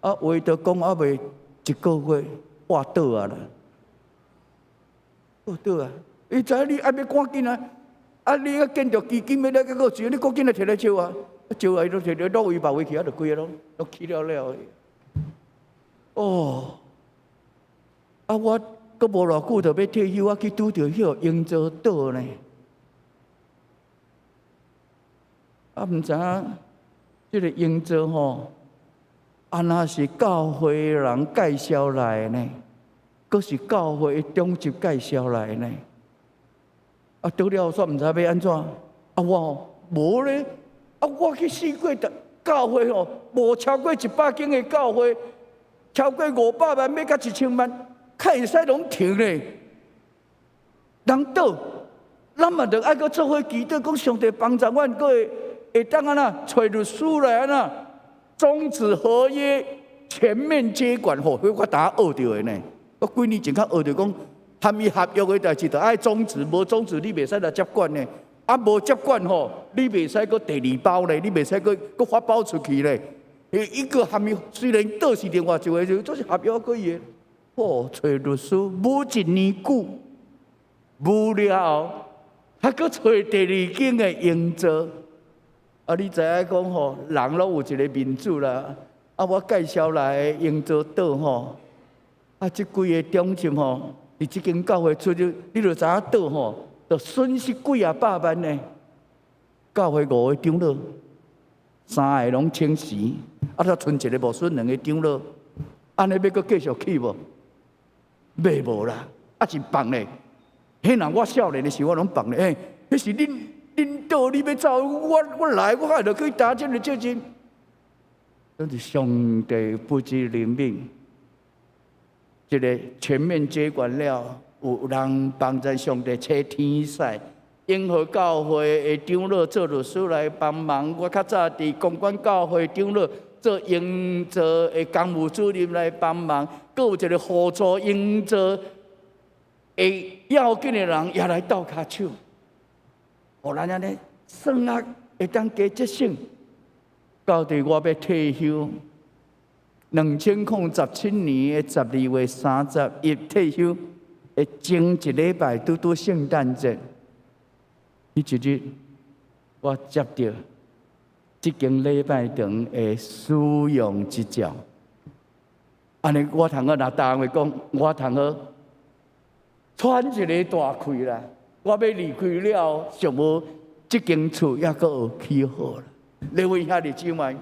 啊，話著講猶未一個月，破倒啊啦，破倒啊！伊知影你愛欲趕緊啊！啊！你啊建築基金欲來閣有錢，你趕緊來提來借啊！借啊，伊都提來落位別位去，啊，就規个攏攏起了了。哦，啊，我閣無偌久就欲退休，我去拄著彼個營造倒呢。啊，毋知影這个營造吼，啊若是教會人介紹來的呢，閣是教會的長執介紹來的呢？啊，倒了煞毋知欲按怎，啊我無咧，啊我去試過教會吼，無超過100間的教會，超過500萬欲共1000萬，較會使攏停咧。人倒，咱嘛著愛閣做伙祈禱，講上帝幫助阮，閣會會當按怎揣律師來按怎終止合約，全面接管吼，彼我當學著的呢。我幾年前較學著講。含伊合約的代誌，就愛終止，無終止你袂使來接管呢。啊，無接管吼，你袂使閣第二包咧，你袂使閣閣發包出去咧。伊個含伊雖然倒是另外一回事，這是合約過伊的。哦，揣律師，無一年久，無了後，還閣揣第二間的營造。啊，你知影講吼，人攏有一個面子啦。啊，我介紹來的營造倒吼，啊，這幾个長執吼。佇這間教會出入，你就知影倒吼，就損失幾仔百萬呢。教會五個長老，三個攏請辭，啊，才賰一個牧師，兩個長老，按呢欲閣繼續去無？欲無啦，啊是放咧。彼若我少年的時，我攏放咧。欸，彼是恁恁倒，你欲走，我我來，我還著去擔這个責任。真是上帝不止憐憫。這个全面接管了，有人幫助上帝揣天使，永和教會的長老做律師來幫忙。我較早佇公館教會長老做營造的工務主任來幫忙，閣有一个輔助營造的要緊的人也來鬥跤手，予咱按呢算啊會當加節省。到佇我欲退休。2017年的12月31退休，的前一禮拜拄拄聖誕節，彼一日我接著這間禮拜堂的使用執照。按呢，我通好若台灣話講，我通好喘一个大氣啦。我欲離開了，想無這間厝猶閣有起好啦。各位兄弟姊妹，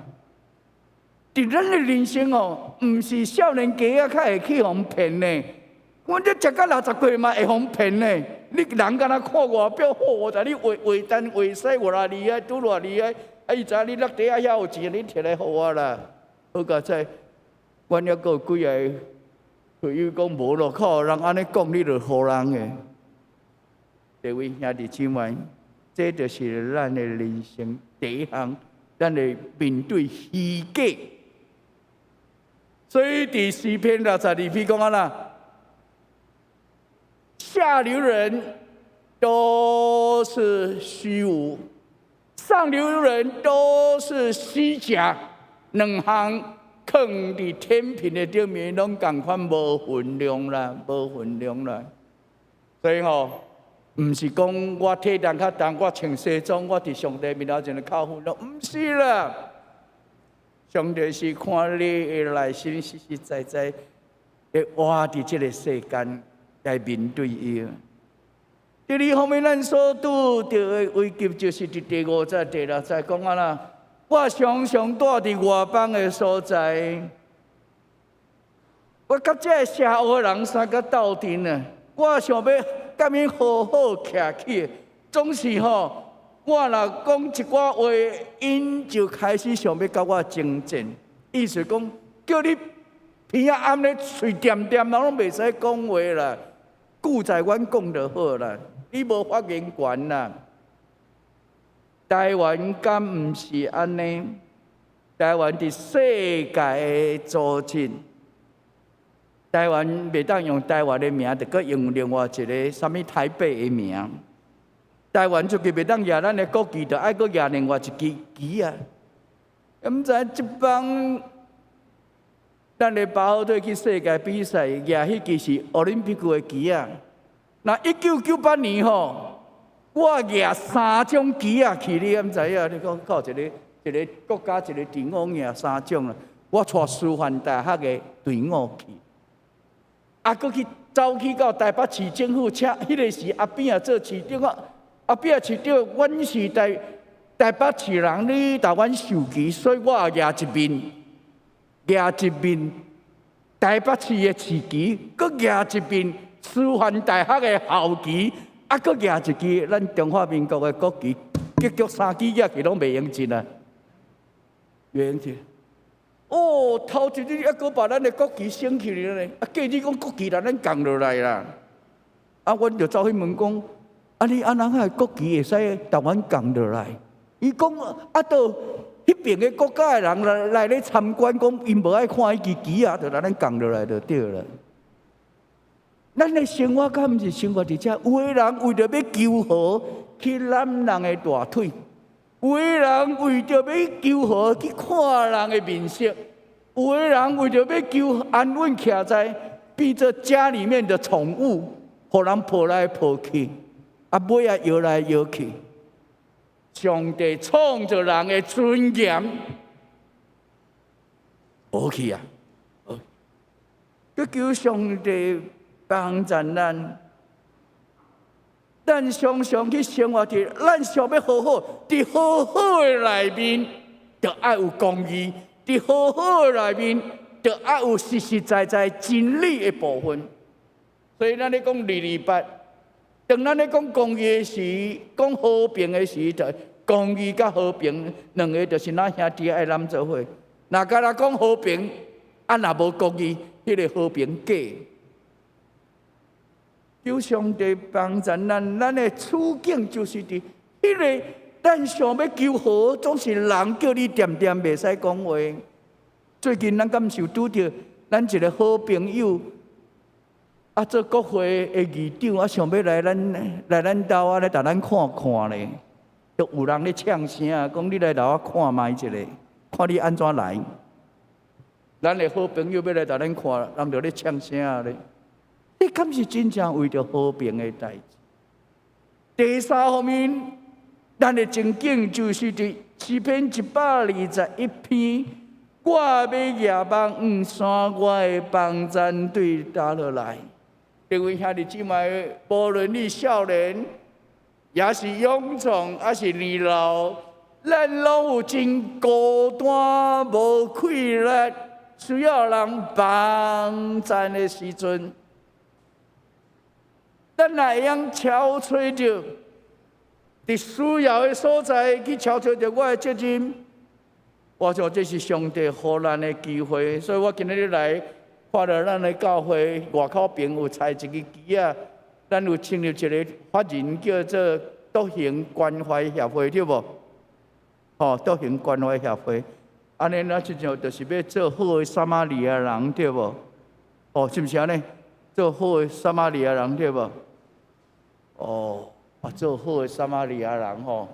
佇咱的人生哦，毋是少年家仔較會去予人騙呢。阮這食到60歲嘛會予人騙呢。你人敢若看外表好，我知你畫畫東畫西，偌厲害，拄偌厲害。啊！伊知影你落地仔遐有錢，你摕來予我啦。好佳哉，阮猶閣有幾个朋友講無路口，人按呢講，你就予人的。各位兄弟姊妹，這就是咱的人生第一項，咱會面對虛假。所以佇詩篇62篇講按怎？下流人都是虛無，上流人都是虛假，兩項囥佇天平的頂面，攏仝款無分量啦，無分量啦。所以吼，毋是講我體重較重，我穿西裝，我佇上帝面頭前較分量，毋是啦。上帝是看你的內心實實在在會活佇這個世間來面對伊。第二方面，咱所拄著的危急，就是佇第五節、第六節講按怎，我常常住佇外邦的所在，我佮這个邪惡的人相佮鬥陣啊！我想欲佮𪜶和好徛起，總是吼，我若講一寡話，𪜶就開始想欲佮我爭戰。意思講，叫你鼻仔掩咧喙恬恬，人攏袂使講話啦。句在阮講就好啦，你無發言權啦。台灣敢毋是按呢？台灣佇世界的組織，台灣袂當用台灣的名，就閣用另外一个啥物台北的名。台灣出去袂當舉咱的國旗，就愛閣舉另外一支旗仔！毋知這幫咱的拔河隊去世界比賽，舉彼支是奧林匹克的旗仔。那1998年吼，我舉三種旗仔去，你敢知影？你講靠一个一个國家一个隊伍舉三種啦。我帶師範大學的隊伍去，啊，閣去走去到台北市政府，請彼个時阿扁仔做市長啊，阿扁仔市長，阮是台北市人，你共阮授旗，所以我也舉一面，舉一面台北市的市旗，閣舉一面師範大學的校旗，啊，閣舉一支咱中華民國的國旗，結局三支舉起攏袂用盡啊，袂用盡。哦，頭一日猶閣把咱的國旗升起來咧，啊，過日講國旗來咱降落來啦。啊，阮就走去問講，啊，你按怎個國旗會使共阮降落來？伊講啊，都彼爿的國家的人來來咧參觀，講𪜶無愛看彼支旗仔，就來咱降落來就對了。咱的生活敢毋是生活佇遮？有的人為著欲求和去攬人的大腿，有的人為著欲求和去看人的面色，有的人為著欲求安穩徛在，變做家裡面的寵物，予人抱來抱去，啊，尾仔搖來搖去。上帝創造人的尊嚴，無去啊！閣求上帝幫助咱，咱常常去生活佇咱想欲和好，佇和好的內面，就愛有公義；佇和好的內面，就愛有實實在在真理的部分。所以咱咧講228，當咱咧講公義的時，講和平的時，就公義佮和平兩个就是咱兄弟愛攬做伙。若干焦講和平，啊若無公義，彼个和平假。求上帝幫助咱，咱的處境就是佇彼个咱想欲求和，總是人叫你恬恬袂使講話。最近咱敢是拄著咱一个好朋友，啊做國會的議長，啊想欲來咱兜啊來共咱看看咧，就有人咧嗆聲，講你來予我看覓一下，看你按怎來。咱的好朋友欲來共咱看，人就咧嗆聲咧。這敢是真正為著和平的代誌？第三方面，咱的情景就是佇詩篇121篇，我欲舉目向山，我的幫助對佗落來。各位兄弟姊妹，無論你少年，也是勇壯，抑是年老，咱攏有真孤單、無氣力，需要人幫贊的時陣，咱若會用敲揣著，佇需要的所在去敲揣著我的責任，我想這是上帝予咱的機會，所以我今日來看著咱的教會外口邊有插一支旗仔，咱有成立一個法人叫做獨行關懷協會，對無？吼，獨行關懷協會，按呢咱親像就是欲做好的撒瑪利亞人，對無？哦，是毋是按呢？做好的撒瑪利亞人，對無？哦，啊，做好的撒瑪利亞人吼，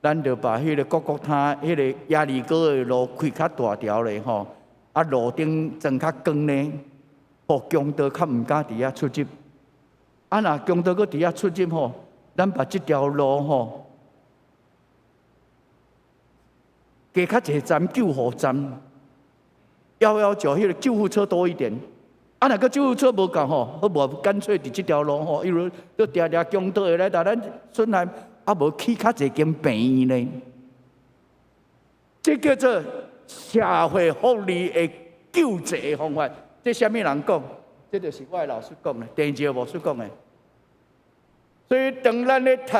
咱就把彼個各各他彼個耶利哥的路開較大條咧吼，啊，路燈裝較光咧，予強盜較毋敢佇遐出入。啊，若強盜閣佇遐出入吼，咱把這條路吼加較濟站救護站，119彼個救護車多一點。啊，若閣救護車無夠吼，好無乾脆佇這條路吼，因為都定定強盜會來共咱損害，啊無起較濟間病院呢。這叫做社會福利的救濟的方法。這啥物人講？這就是我的老師講的，鄭志牧師講的。所以當咱咧讀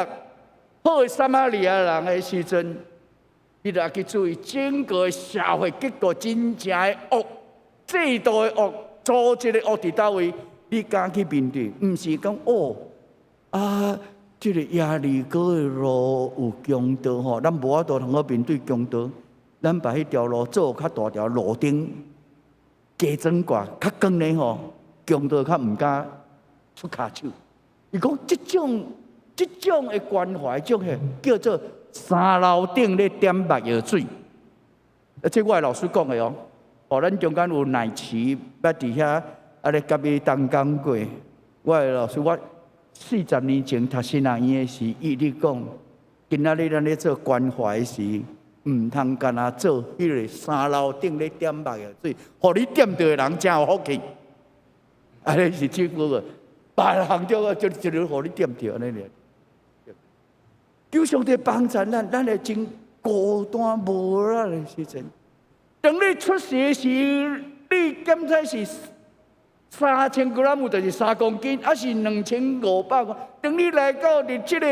好的撒瑪利亞人的時陣，你就愛去注意整個社會結構真正的惡，制度的惡，組織的惡佇佗位，你敢去面對？毋是講哦啊，這個耶利哥的路有強盜吼，咱無法度通好面對強盜，咱把彼條路做較大條路燈，加裝掛較光咧吼，強盜較毋敢出跤手。伊講這種的關懷，種的叫做三樓頂咧點目藥水。啊，這我的老師講的哦。哦，咱中間有奶琪，捌佇遐啊咧佮伊同工過。我的老師，我40年前讀神學院的時，伊咧講，今仔日咱咧做關懷時，毋通干焦做彼個三樓頂咧點目藥水，予你點著的人誠有福氣。按呢是這句話，別人著啊，就一個予你點著按呢爾。求上帝幫助咱，咱會真孤單無力的時陣。當你出世的時，你檢測是3000 gram，就是3公斤，抑是2500。當你來到佇這個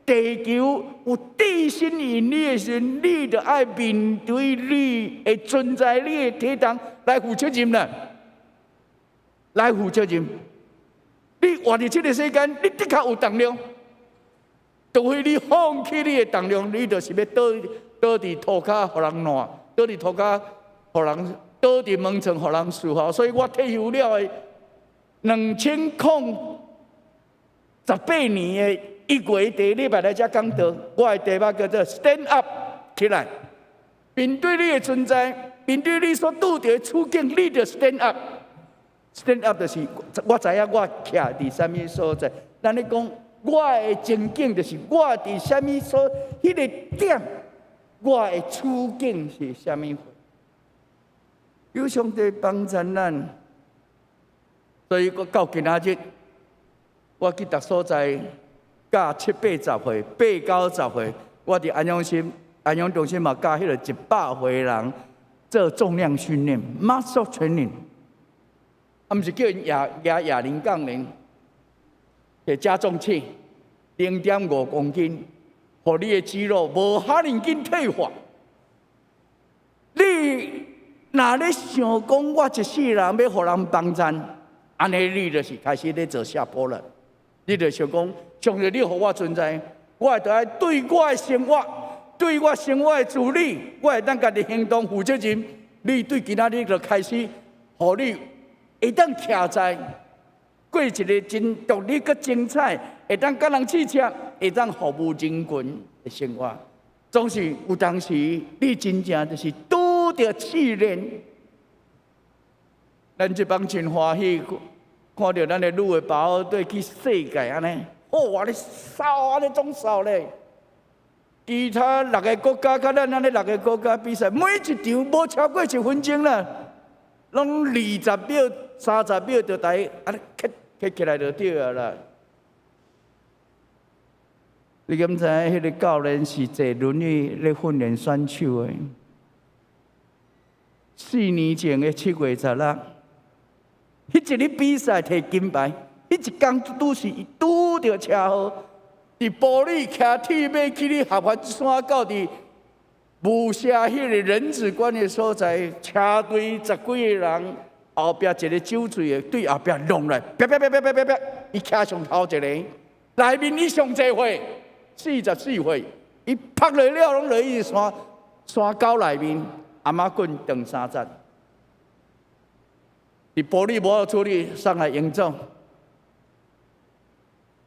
地球有地心引力的時陣，你就愛面對你的存在，你的體重來負責任啦，來負責任。你活佇這個世間，你的確有重量。除非你放棄你的重量，你就是欲倒倒佇塗跤，予人爛，倒佇塗跤，予人倒佇門床，予人伺候。所以我退休了的2018年的1月第一禮拜來遮講道，我的題目叫做 Stand Up 起來，面對你的存在，面對你所拄著的處境，你就 Stand Up。Stand up 就是我知影我徛佇啥物所在。咱咧講我的情境，就是我佇啥物所，彼個點，我的處境是啥物？有上帝幫助咱，所以我到今仔日，我去逐所在教七八十歲、八九十歲，我佇安養心、安養中心嘛教彼個100歲人做重量訓練（muscle training）。啊，毋是叫𪜶舉舉啞鈴槓鈴，摕加重器0.5公斤，予你的肌肉無遐爾緊退化。你若咧想講，我一世人欲予人幫贊，按呢你就是開始咧做下坡了。你就想講，上帝，你予我存在，我會著愛對我的生活，對我生活的自理，我會當家己行動負責任。你對今仔日就開始，予你會當徛在過一个真獨立、閣精彩，會當佮人試車，會當服務人群的生活。總是有當時，你真正就是拄著試煉。咱這擺真歡喜，看著咱的女的保安隊去世界按呢，哦，按呢掃，按呢總掃咧。其他六个國家佮咱按呢六个國家比賽，每一場無超過一分鐘啦，攏20秒、30秒就來按呢揢揢起來就對啊啦。你敢知影彼个教練是坐輪椅咧訓練選手的？4年前的7月16，彼一日比賽提金牌，彼一工拄是伊拄著車禍，佇埔里騎鐵馬去咧合歡山到佇霧社彼个人子關的所在，車隊十幾個人，後壁一個酒醉的對後壁弄來，啪啪啪啪啪啪啪，伊騎上頭一個，內面伊上濟歲，44歲，伊拍落了攏落去山山溝內面，頷仔棍斷三節，佇埔里無法處理，送來榮總，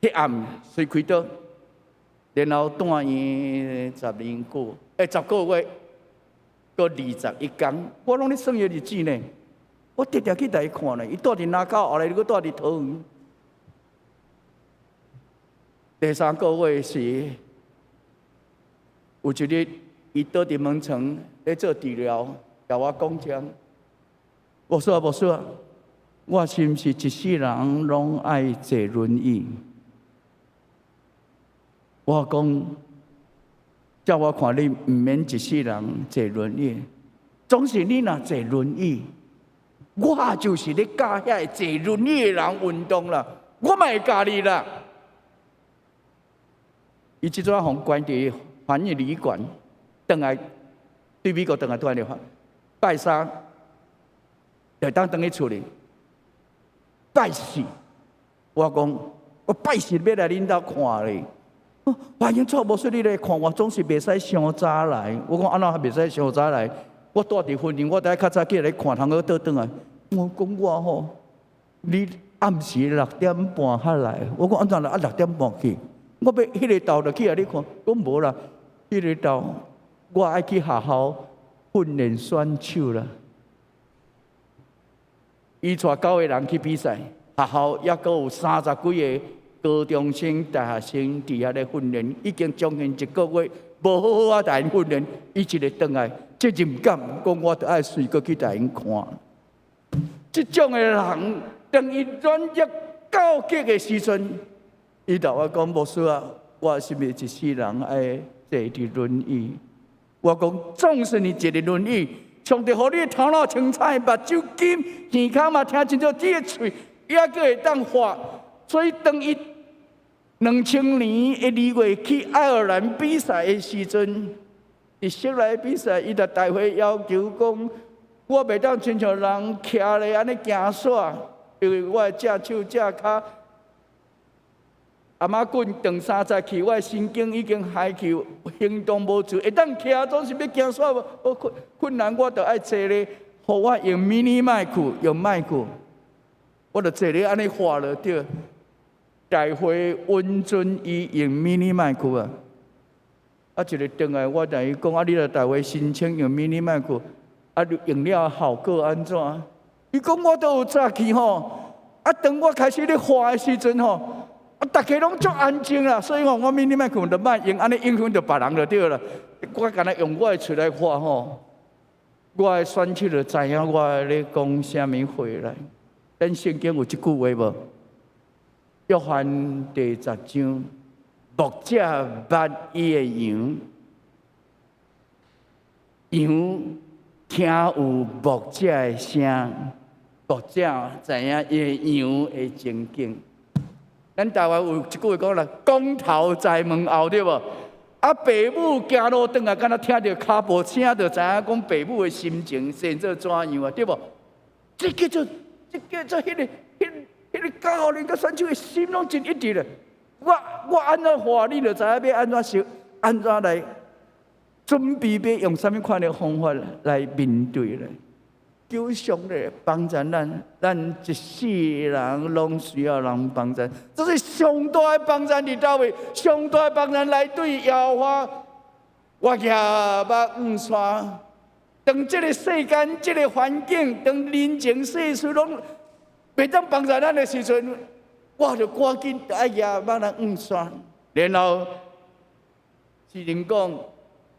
彼暗隨開刀，然後住院12個，10個月，閣21工，我攏咧算伊日子呢。我直直去共伊看呢，伊住佇林口，後來閣住佇桃園。第三個月是有一日，伊倒佇門床咧做治療，共我講聲，牧師啊，牧師啊，我是毋是一世人攏愛坐輪椅？我講，照我看你毋免一世人坐輪椅，總是你若坐輪椅，我就是咧教遐個坐輪椅的人運動啦，我嘛會教你啦。伊這陣予關佇防疫旅館，轉來對美國轉來轉來拜三就當轉去厝裡。拜四，我講我拜四欲來恁兜看你。歡迎錯無說你來看我，總是袂使傷早來。我講按怎袂使傷早來？我住佇雲林，我得較早起來看，通好倒轉來。我講我吼，你暗時6點半才來。我講按怎啊6點半去？我欲彼个晝就去予你看，講無啦，彼个晝我愛去學校訓練選手啦。伊帶九個人去比賽，學校抑閣有三十幾個高中生、大學生佇遐咧訓練，已經將近一個月無好好仔帶𪜶訓練，伊一个轉來責任感，講我著愛隨過去帶𪜶看。這種的人，當伊軟弱到極的時陣，伊就我講牧師啊，我是毋是一世人愛坐佇輪椅？我講總是你坐佇輪椅，上帝予你的頭腦清彩，目睭金，耳孔嘛聽清楚，這个喙抑閣會當話。所以當伊2000年的2月去愛爾蘭比賽的時陣，佇室內比賽，伊就大會要求講，我袂當親像人徛咧按呢行煞，因為我的隻手隻跤頷仔棍斷三節去，我的神經已經害去，行動無自由，會當徛總是欲行煞無困困難，我就愛坐咧，予我用 mini 麥克，用麥克，我就坐咧按呢話落對。大會允准伊用 mini 麥克啊！啊，一日轉來，我共伊講啊，你來大會申請用 mini 麥克，啊，你用了效果按怎？伊講我都有早起吼，啊，當我開始咧話的時陣吼，啊，逐家攏足安靜啦，所以吼，我 mini 麥克就莫用，按呢影響著別人就對啦。我干焦用我的喙來話吼，我的選手就知影我咧講啥物話來。咱聖經有這句話無？約翰第十章，牧者捌伊的羊，羊聽有牧者的聲，牧者知影伊的羊的情景。咱台灣有一句話講啦，光頭在門後，對無？啊，爸母行路轉來，敢若聽著跤步聲，就知影講爸母的心情現做怎樣啊，對無？這叫做彼個教練佮選手的心攏真一致咧。我按怎話，你就知影欲按怎想，按怎來準備，欲用啥物款的方法來面對咧。求上帝幫助咱，咱一世人攏需要人幫助。這是上大的幫助佇佗位？上大的幫助來對耶和華，我舉目向山。當這个世間、這个環境、當人情世事攏袂當幫助咱的時陣，我就趕緊愛舉目來向山。然後詩人講，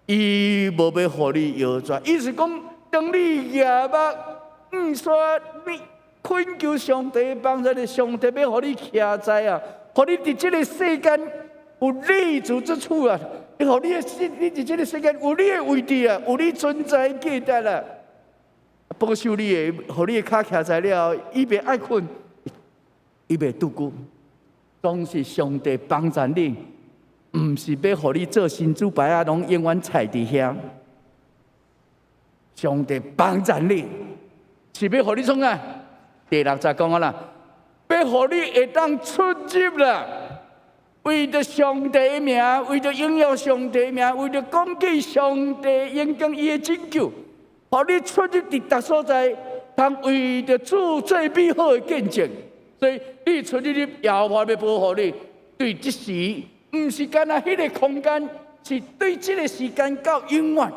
伊無欲予你搖轉，意思講，當你舉目向山，你懇求上帝幫助你，上帝欲予你徛在啊，予你佇這个世間有立足之處啊！伊予你的，你佇這个世間有你的位置啊，有你存在的價值啊！保守你的，予你的跤徛在了，伊袂愛睏，伊袂拄久，總是上帝幫助你，毋是欲予你做神主牌仔，攏永遠踩佇遐。上帝幫助你，是欲予你創啥？第六節講啊啦，欲予你會當出入啦。為著上帝的名，為著榮耀上帝的名，為著講解上帝應當伊的拯救，予你出入佇逐所在，通為著主做美好的見證。所以你出入入耶和華欲保護你，對這時，毋是干焦彼个空間，是對這个時間到永遠，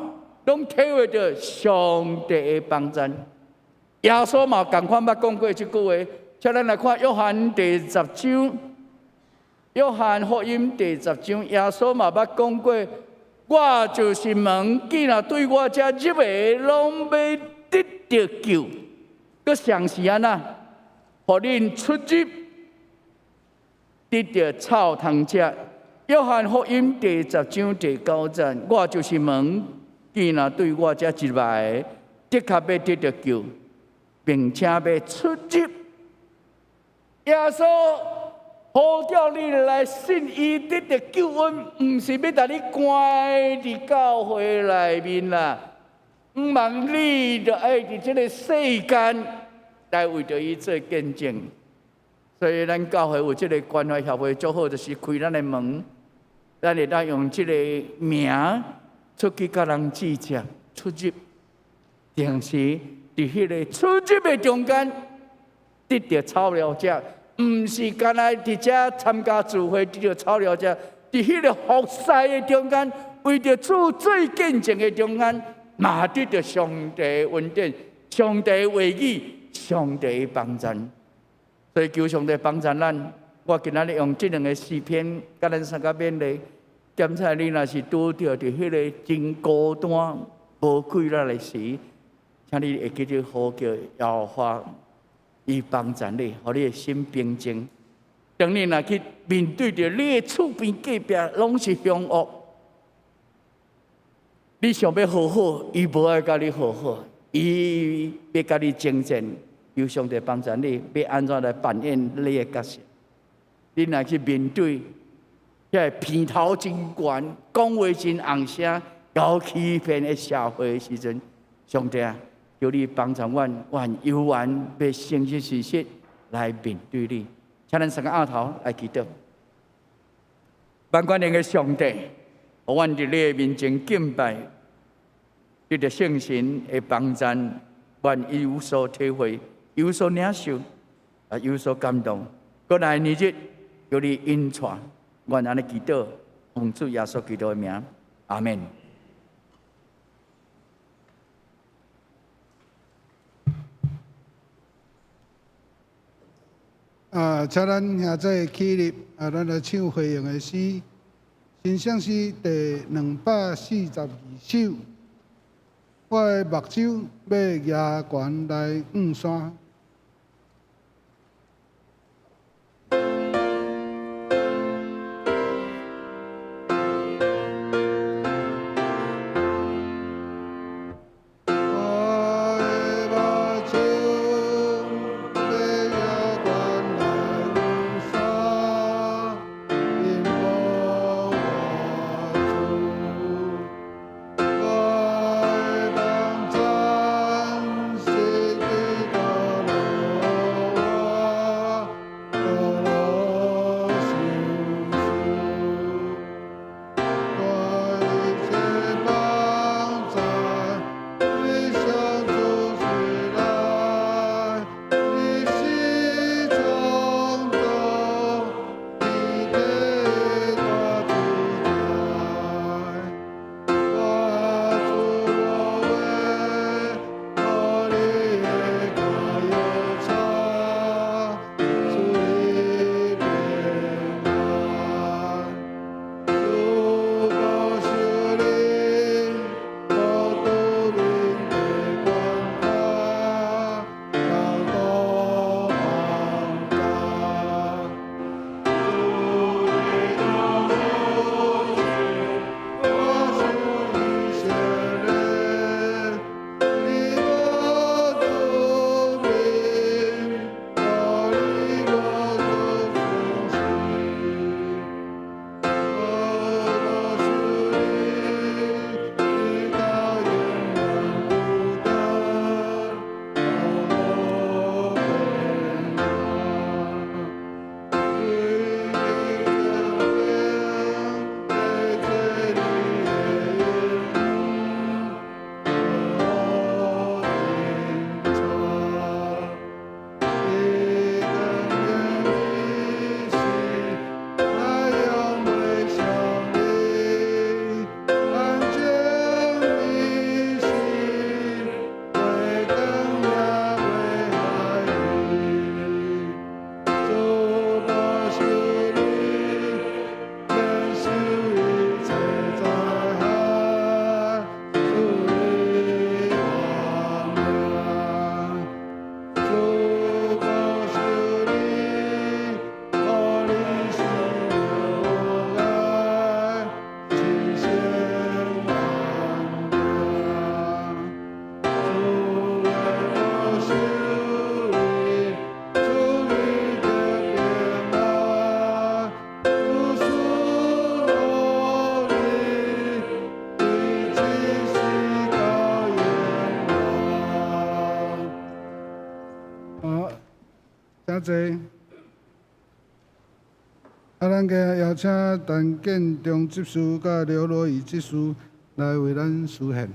攏體會著上帝的幫贊。耶穌嘛仝款捌講過這句話，請咱來看約翰第十章。約翰福音第十章，耶穌嘛捌講過：我就是門，既若對我這入的，攏欲得著救。閣上是按怎？予恁出入得著草通食。約翰福音第十章第九節：我就是門，既若對我這入來的，的確欲得著救，並且欲出入。耶穌呼叫你來信伊，得著救恩，毋是欲共你關佇教會內面啦。毋茫你著愛佇這个世間來為著伊做見證。所以咱教會有這个關懷協會，足好，就是開咱的門，咱會當用這个名出去佮人接觸出入，同時佇彼个出入的中間得著草料食。毋是干焦佇遮參加聚會得著草料食，佇彼个服侍的中間，為著主做見證的中間，嘛得著上帝的恩典、上帝的話語、上帝的幫贊。所以求上帝幫贊咱。我今仔日用這兩个詩篇，共咱相共勉勵。檢查你若是拄著佇彼个真孤單、無氣力的時，請你會記得呼叫耶和華。伊幫助你，予你的心平靜。當你若去面對著你的厝邊隔壁攏是兇惡，你想欲和好，伊無愛共你和好，伊欲共你爭戰。求上帝幫助你，欲按怎來扮演你的角色？你若去面對遐個鼻頭真懸、講話真紅聲、𠢕欺騙的社會的時陣，上帝啊！求你幫助阮，阮猶原欲誠實事實來面對你。請咱三个徛頭來祈禱。萬全能的上帝，予阮佇你的面前敬拜，得著聖神的幫贊，阮有所體會，有所領受，啊，有所感動。閣來年日，求你引帶，阮按呢祈禱，奉主耶穌基督的名，阿門。啊，請咱兄弟起立，啊，咱來唱回應的詩，欣賞詩第242首。我的目睭欲舉懸來向山。我的目睭欲舉懸來向山，因無外處。我的幫贊是基督來。請坐。啊，咱今日邀請陳建中執事佮劉羅宇執事來為咱司獻。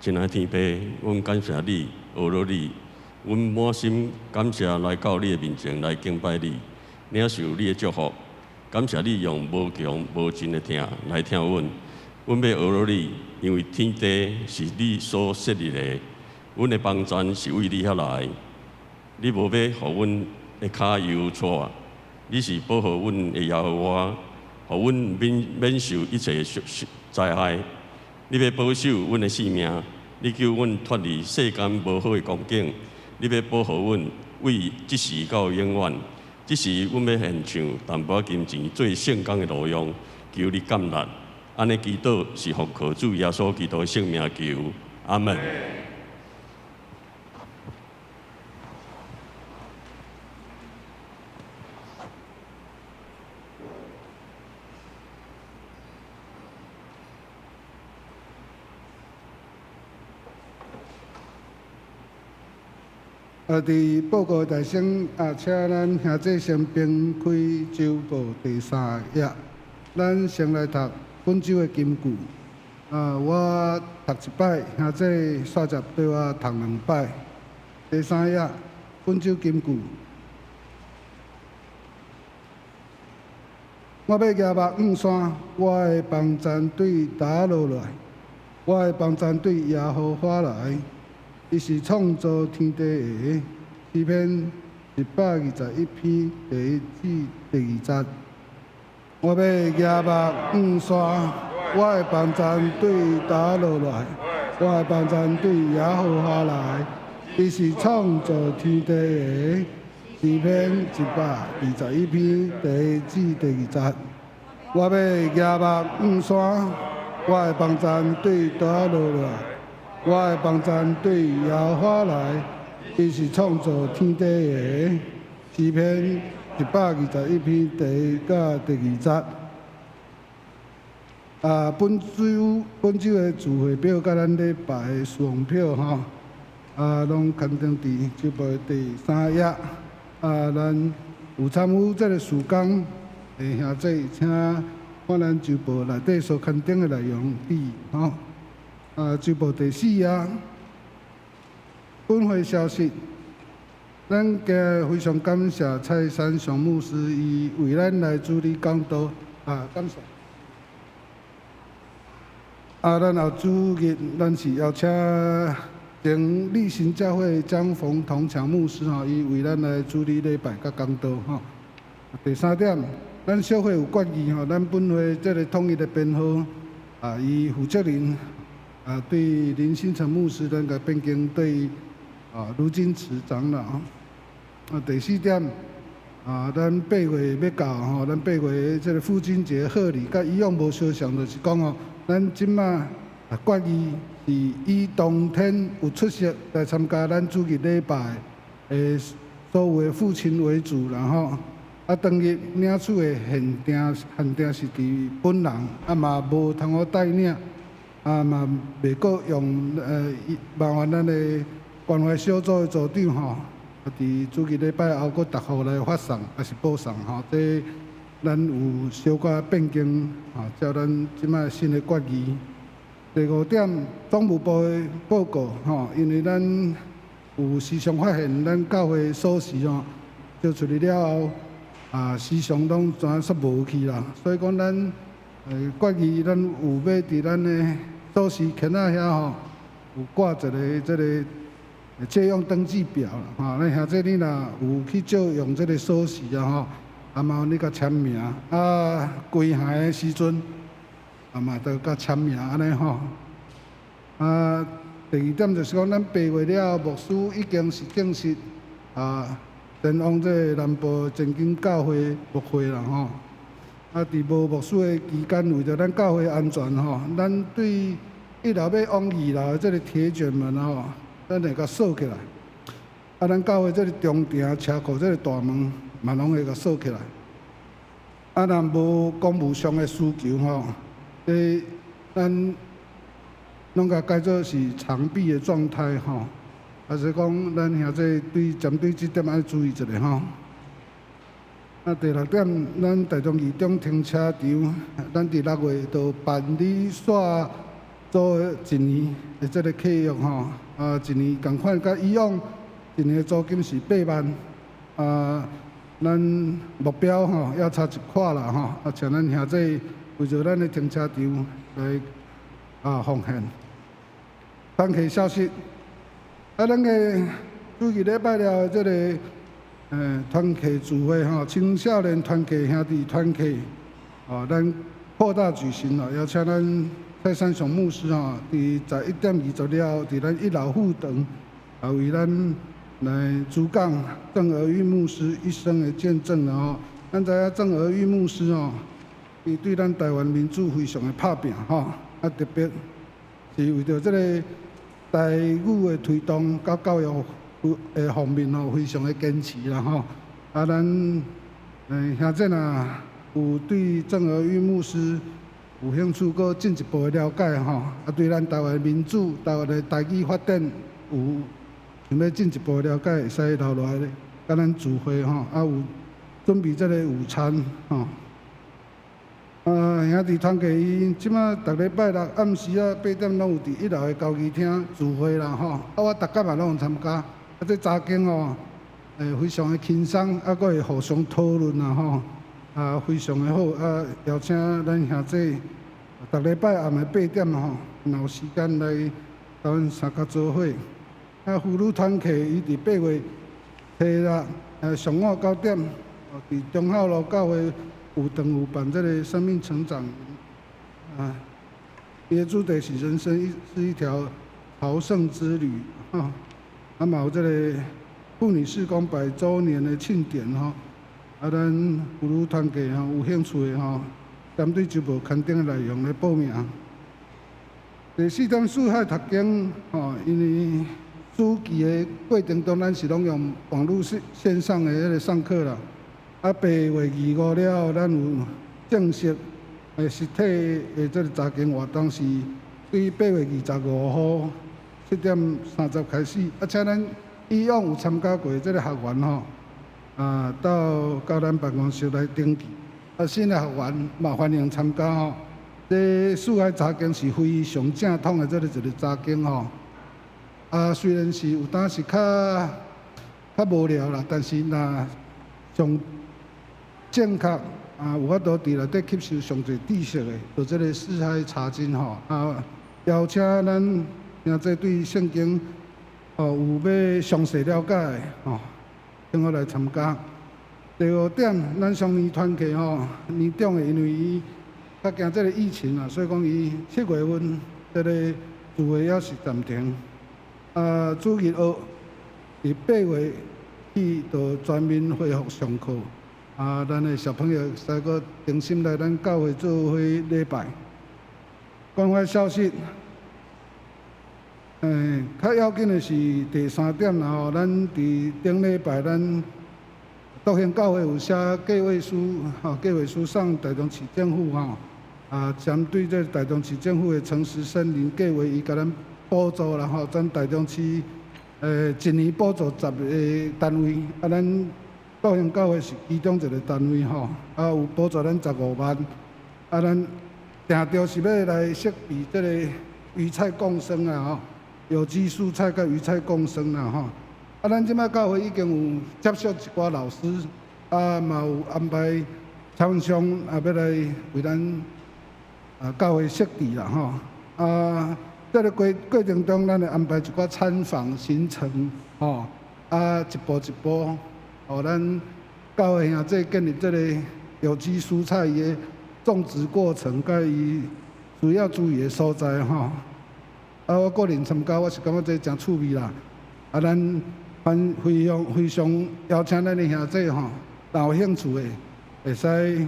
親愛的天父，阮感謝你，阿羅你，阮滿心感謝來到你的面前來敬拜你，領受你的祝福。感謝你用無窮無盡的疼來疼阮。阮欲阿羅你，因為天地是你所設立的，阮的幫贊是為你遐來。你無欲予阮的跤搖掣，你是保護阮的耶和華，予阮免受一切災害。你欲保守阮的性命，你救阮脫離世間無好的光景，你欲保護阮為這時到永遠。這時阮欲獻上淡薄仔金錢做聖工的路用，求你感納。按呢祈禱是奉靠主耶穌基督的聖名求，阿門。佇報告大聲啊，請咱兄弟先翻開週報第三頁，咱先來讀本週的金句。啊，我讀一擺，兄弟煞接對我讀兩擺。第三頁，本週金句。我欲舉目向山，我的幫贊對佗落來，我的幫贊對耶和華來。伊是創造天地的，詩篇121篇第一至第二節。我欲舉目向山，我的幫贊對佗落來，我的幫贊對耶和華來，伊是創造天地的。詩篇121篇第一至第二節。我欲舉目向山，我的幫贊對佗落來，我的幫贊對耶和華來，伊是創造天地的。詩篇121篇第一佮第二節。啊，本周的聚會表佮咱禮拜的事奉表吼，啊，攏刊登佇週報的第三頁。啊，咱有參與這个事工的兄弟，請看咱週報內底所刊登的內容注意吼。啊，週報第四頁，本會消息，咱今日非常感謝蔡山雄牧師，伊為咱來主禮講道，啊，感謝。啊，咱後主日，咱是邀請前立新教會江馮同強牧師吼，伊為咱來主禮禮拜佮講道吼。第三點，咱小會有決議吼，咱本會這个統一的編號，啊，伊負責人啊，對林新成牧師，咱共變更對啊盧金池長老。啊，第四點，啊，咱8月欲到吼，咱8月這个父親節賀禮，佮以往無相像，就是講吼，咱這馬啊決議是以當天有出席來參加咱主日禮拜的所有的父親為主啦吼。啊，當日領取的限定是佇本人，啊嘛無通好代領，啊嘛袂閣用麻煩咱的關懷小組的組長吼，啊佇主日禮拜後閣逐戶來發送，抑是報送吼，這咱有小可變更，吼，照咱這擺新的決議。第五點，總務部的報告，吼，因為咱有時常發現，咱教會鎖匙吼，借出去了後，啊，時常攏怎煞無去啦，所以講咱決議，咱有欲佇咱的鎖匙鉗仔遐吼，有掛一个這个借用登記表啦，吼，咱兄弟你若有去借用這个鎖匙啊吼，啊麻煩你共簽名，啊歸還的時陣，啊嘛著共簽名按呢吼。啊，第二點就是講，咱8月了後，牧師已經是正式啊前往這个南部前景教會牧會啦吼。啊，佇無牧師的期間，為著咱教會安全吼，咱對一樓欲往二樓的這个鐵捲門吼，咱會共鎖起來。啊，咱教會這个中庭車庫這个大門嘛，攏會共鎖起來。啊，若無公務上的需求吼，這咱攏共改做是常閉的狀態吼。啊，所以講，咱兄弟對針對這點愛注意一下吼。啊，第六點，咱台中二中停車場，咱佇6月就辦理煞租一年的這个契約吼。啊，一年仝款，佮以往一年的租金是8萬。啊，咱目標吼猶差一塊啦吼。啊，請咱兄弟為著咱的停車場來啊奉獻。團契消息，啊，咱个主日禮拜了這个團契聚會吼，青少年團契、兄弟團契，哦，咱擴大舉行咯，邀請咱蔡三雄牧師吼，佇11點20了後，佇咱一樓副堂，啊，為咱來主講鄭娥玉牧師一生的見證啦吼。咱知影鄭娥玉牧師吼，伊對咱台灣民主非常的拍拚吼，啊，特別是為著這个台語的推動佮教育的方面吼，非常的堅持啦吼。啊，咱兄弟若有對鄭娥玉牧師有興趣，閣進一步的了解吼，啊，對咱台灣民主、台灣的台語發展有想欲進一步的了解，會使留落來佮咱聚會吼，啊，有準備這个午餐吼。啊，兄弟團契伊這馬逐禮拜六暗時仔8點攏有佇一樓的交誼廳聚會啦吼。啊，我逐工嘛攏有參加。啊，這查經吼，非常的輕鬆，啊，閣會互相討論啦吼。啊，非常的好。啊，邀請咱兄弟逐禮拜暗的8點吼，若有時間來共阮相佮做伙。啊，婦女團契伊佇8月初六上午9點，佇忠孝路教會有堂有辦這个生命成長營，啊，伊的主題是人生是一條朝聖之旅，吼，啊嘛有這个婦女事工百週年的慶典，吼，啊，咱婦女團契吼有興趣的吼，針對週報刊登的內容來報名。第四點，四海讀經，吼，因為暑期的過程中，咱是攏用網路線上的彼个上課啦。啊，8月25了後，咱有正式的實體的這个查經活動，是對8月25號7點30開始。啊，請咱以往有參加過這个學員吼，啊，到咱辦公室來登記。啊，新的學員嘛歡迎參加吼。這四海查經是非常正統的這个一个查經吼。啊，雖然是有當時較無聊啦，但是若上正確啊，有法度佇內底吸收上濟知識的，就這个四海查經吼。啊，邀請咱兄弟對聖經哦有欲詳細了解的吼，請我來參加。第五點，咱雙年團契吼，年長的因為伊較驚這个疫情啊，所以講伊7月份這个聚會猶是暫停。啊，主日學佇8月起就全面恢復上課。啊，咱的小朋友會使閣重新來咱教會做伙禮拜。關懷消息，較要緊的是第三點啦吼，咱佇頂禮拜咱復興教會有寫計劃書，吼，計劃書送台中市政府吼，啊，針對這台中市政府的誠實森林計劃，伊共咱補助啦吼，咱台中市一年補助10個單位，啊，咱復興教會是其中一個單位吼，啊，有補助咱15萬，啊，咱定著是欲來設備這个魚菜共生啊吼，有機蔬菜佮魚菜共生啦吼。啊，咱這擺教會已經有接觸一寡老師，啊，嘛有安排廠商啊，欲來為咱啊教會設置啦吼。啊，這个過程中，咱會安排一寡參訪行程，吼，啊，一步一步，予咱教會兄弟建立這个有機蔬菜的種植過程，佮伊需要注意的所在吼。啊，我個人參加，我是感覺這誠趣味啦。啊，咱非常非常邀請咱的兄弟吼，若有興趣的，會使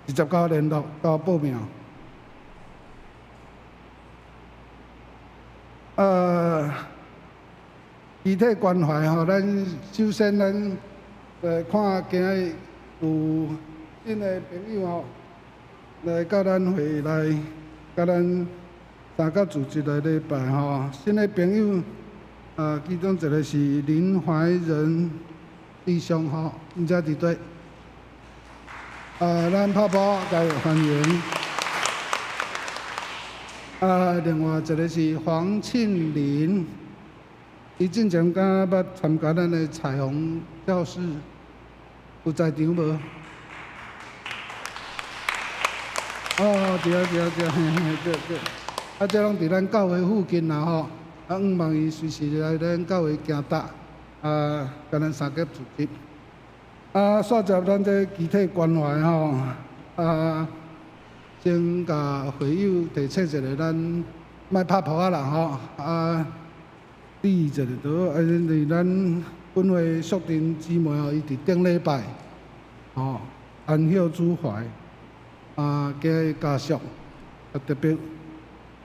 直接佮我聯絡，佮我報名。肢體關懷吼，咱首先咱來看今日有新的朋友吼，來到咱會來，佮咱三角組織來禮拜吼。新的朋友啊，其中一个是林懷仁弟兄吼，𪜶遮佇佗？啊，咱拍鼓來歡迎。啊，另外一个是黃慶林，伊進前敢捌參加咱的彩虹教室，有在場無？哦，對啊對啊對，嘿嘿對對。啊，這攏佇咱教會附近啦吼，啊，向望伊隨時來咱教會行搭，啊，共咱三級組織。啊，煞接咱這肢體關懷吼，啊。先共會友提醒一下，咱莫拍噗仔啦吼，啊，注意一下就好，啊，因為咱本會淑珍姊妹吼，伊佇頂禮拜吼安息主懷，啊，今日家屬啊特別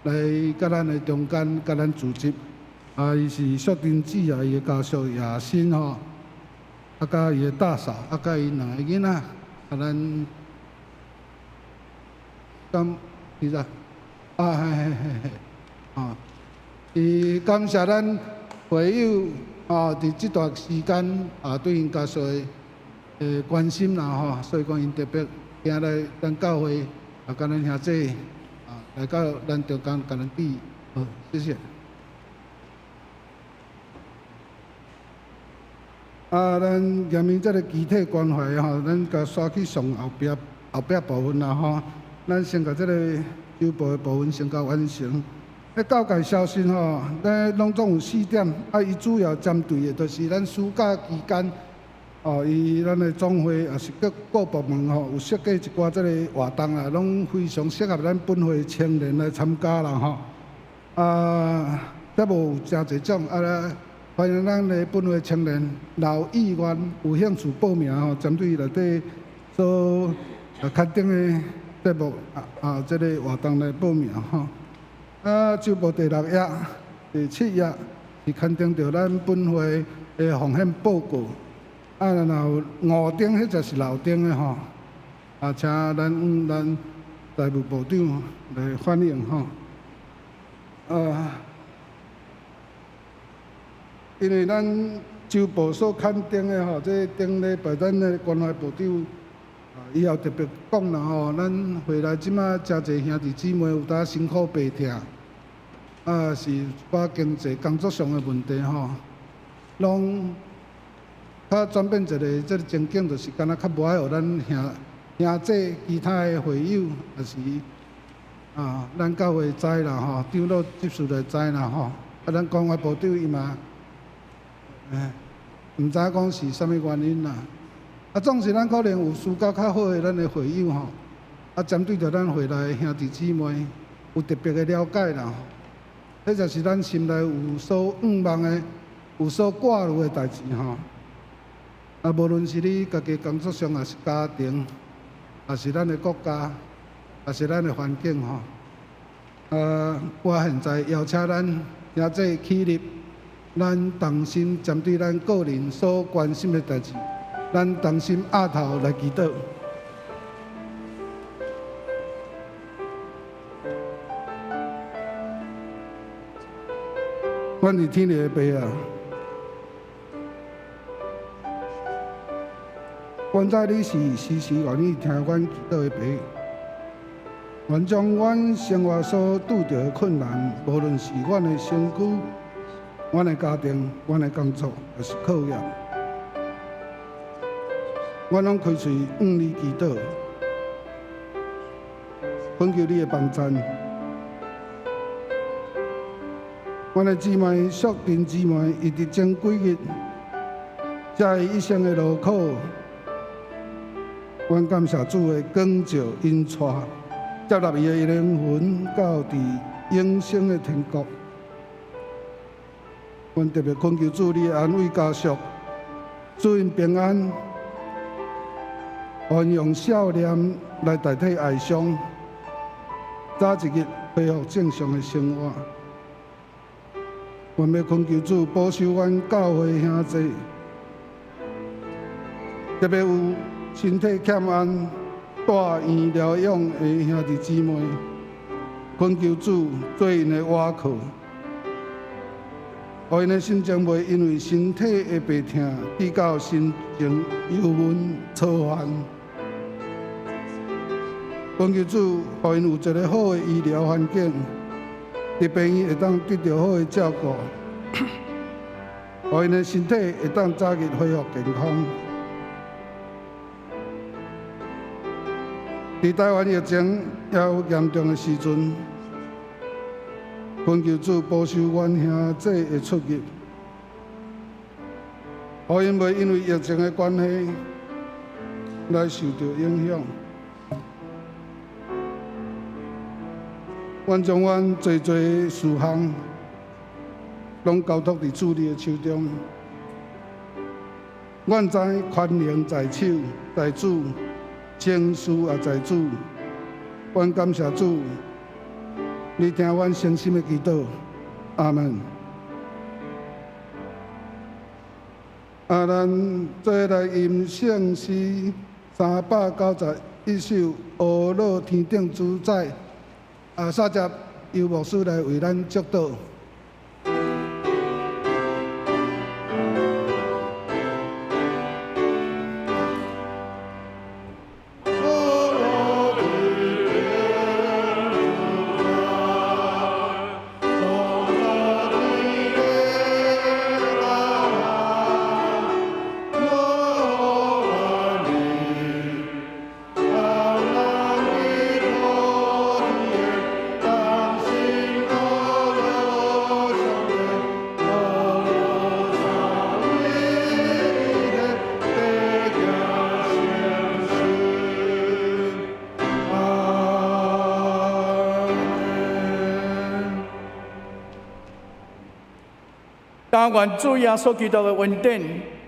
來佮咱的中間，佮咱組織，啊，伊是淑珍姊啊，伊的家屬雅欣吼，啊，佮伊的大嫂，啊，佮伊兩个囡仔，啊，咱。感，是啥？啊，嘿嘿嘿嘿，啊，伊感謝咱會友啊，佇這段時間啊，對𪜶家屬的關心啦吼，所以講𪜶特別行來咱教會啊，佮咱兄弟啊，來到咱中間共咱致，好，謝謝。啊，咱下面這个肢體關懷吼，咱共刷去上後壁後壁部分啦吼。咱先共這个週報的部分先共完成。彼告解消息吼，咱攏總有四點，啊，伊主要針對的，就是咱暑假期間，哦，伊咱的總會也是各各部門吼，有設計一寡這个活動啊，攏非常適合咱本會青年來參加啦吼。啊，節目有誠濟種，啊，歡迎咱的本會青年，若有意願、有興趣報名吼，針對內底所刊登的節目啊啊，這个活動來報名吼。啊，週報第六頁、第七頁是刊登著咱本會的奉獻報告。啊，然後五頂彼隻是樓頂的吼，啊，請咱咱財務部長來反映吼。啊，因為咱週報所刊登的吼，這頂禮拜咱的關懷部長啊，伊也特別講啦吼，咱會內這馬誠濟兄弟姊妹有當辛苦病疼，啊是一寡經濟工作上的問題吼，攏較轉變一个這个情景，就是敢若較無愛予咱兄兄弟其他的會友，抑是啊，咱教會知啦吼，長老執事就知啦吼，啊，咱關懷部長伊嘛，哎，毋知影講是啥物原因啦。啊，總是咱可能有私交較好的咱的會友吼，啊，針對著咱會內的兄弟姊妹有特別的了解啦。彼就是咱心內有所向望的、有所掛慮的代誌吼。啊，無論是你家己工作上，抑是家庭，抑是咱的國家，抑是咱的環境吼。啊，我現在邀請咱兄弟起立，咱同心針對咱個人所關心的代誌，咱同心徛頭來祈禱。阮佇天的父啊，阮知你是時時願意聽阮祈禱的父。願將阮生活所拄著的困難，無論是阮的身軀、阮的家庭、阮的工作，抑是課業，阮攏開喙向你祈禱，懇求你的幫贊。阮的姊妹淑珍姊妹，伊佇前幾日才伊一生的勞苦，阮感謝主的光照引帶，接納伊的靈魂到佇永生的天國。阮特別懇求主你安慰家屬，賜𪜶平安，予𪜶用笑臉來代替哀傷，早一日恢復正常的生活。阮欲懇求主保守阮教會兄弟，特別有身體欠安、住院療養的兄弟姊妹，懇求主做𪜶的倚靠，予𪜶的心情袂因為身體的病痛，致到心情憂悶操煩。懇求主，予𪜶有一个好的醫療環境，佇病院會當得著好的照顧，予𪜶的身體會當早日恢復健康。佇台灣疫情猶有嚴重的時陣，懇求主保守阮兄弟的出入，予𪜶袂因為疫情的關係來受著影響。阮將阮濟濟事項，攏交託佇主你的手中。阮知權能在手，在主，成事也在主。阮感謝主，你聽阮誠心的祈禱，阿門。啊，咱做伙來吟聖詩391首《阿樂天頂主宰》。啊，煞接由牧師來為咱祝禱。但願主耶穌基督的恩典、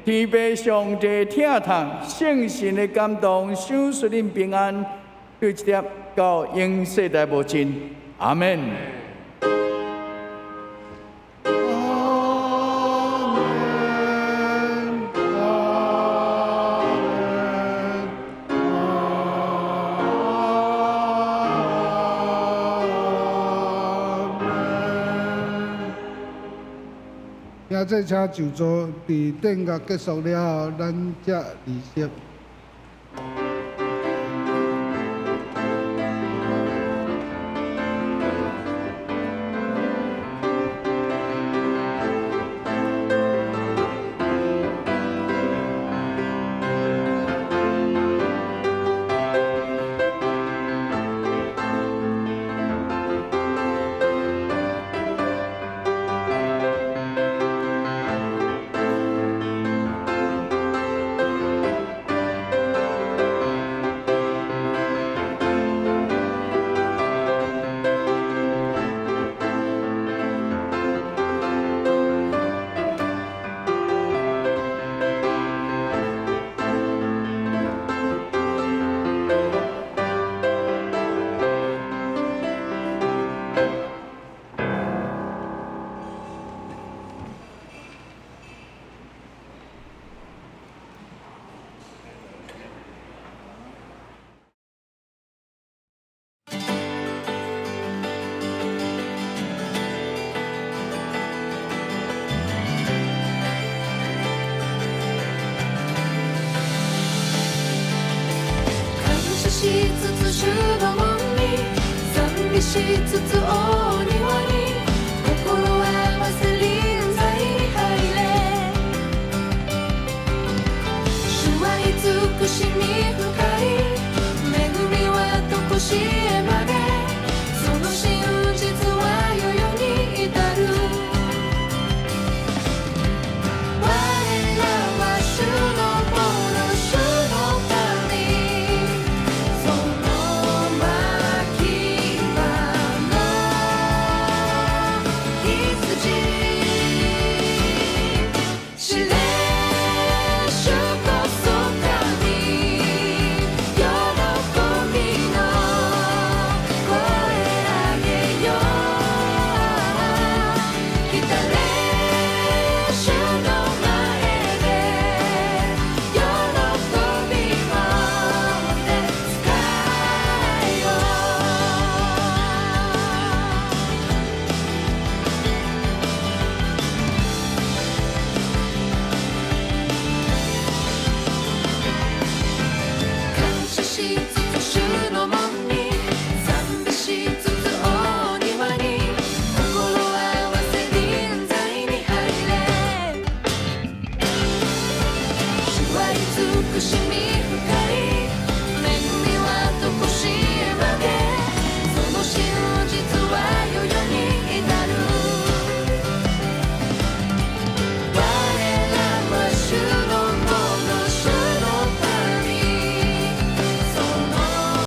天父上帝疼痛、聖神的感動、賞賜恁平安，對這粒到永世代無盡。阿門。阿門，阿門，阿門。現在請就座，佇典樂結束了後，咱才離席。感謝しつつ主の門に讚美しつつ大庭に心合わせ臨在に入れ。主は慈しみ深い、恵みはとこしえまで、その真実は世々に至る。我らは主のもの、主の民、その牧場の羊。知れ主こそ神、喜びの声あげよ。来たれ主の前で喜びもって仕えよ。感謝しつつ主の門に讚美しつつ大庭に心合わせ臨在に入れ。主は慈しみ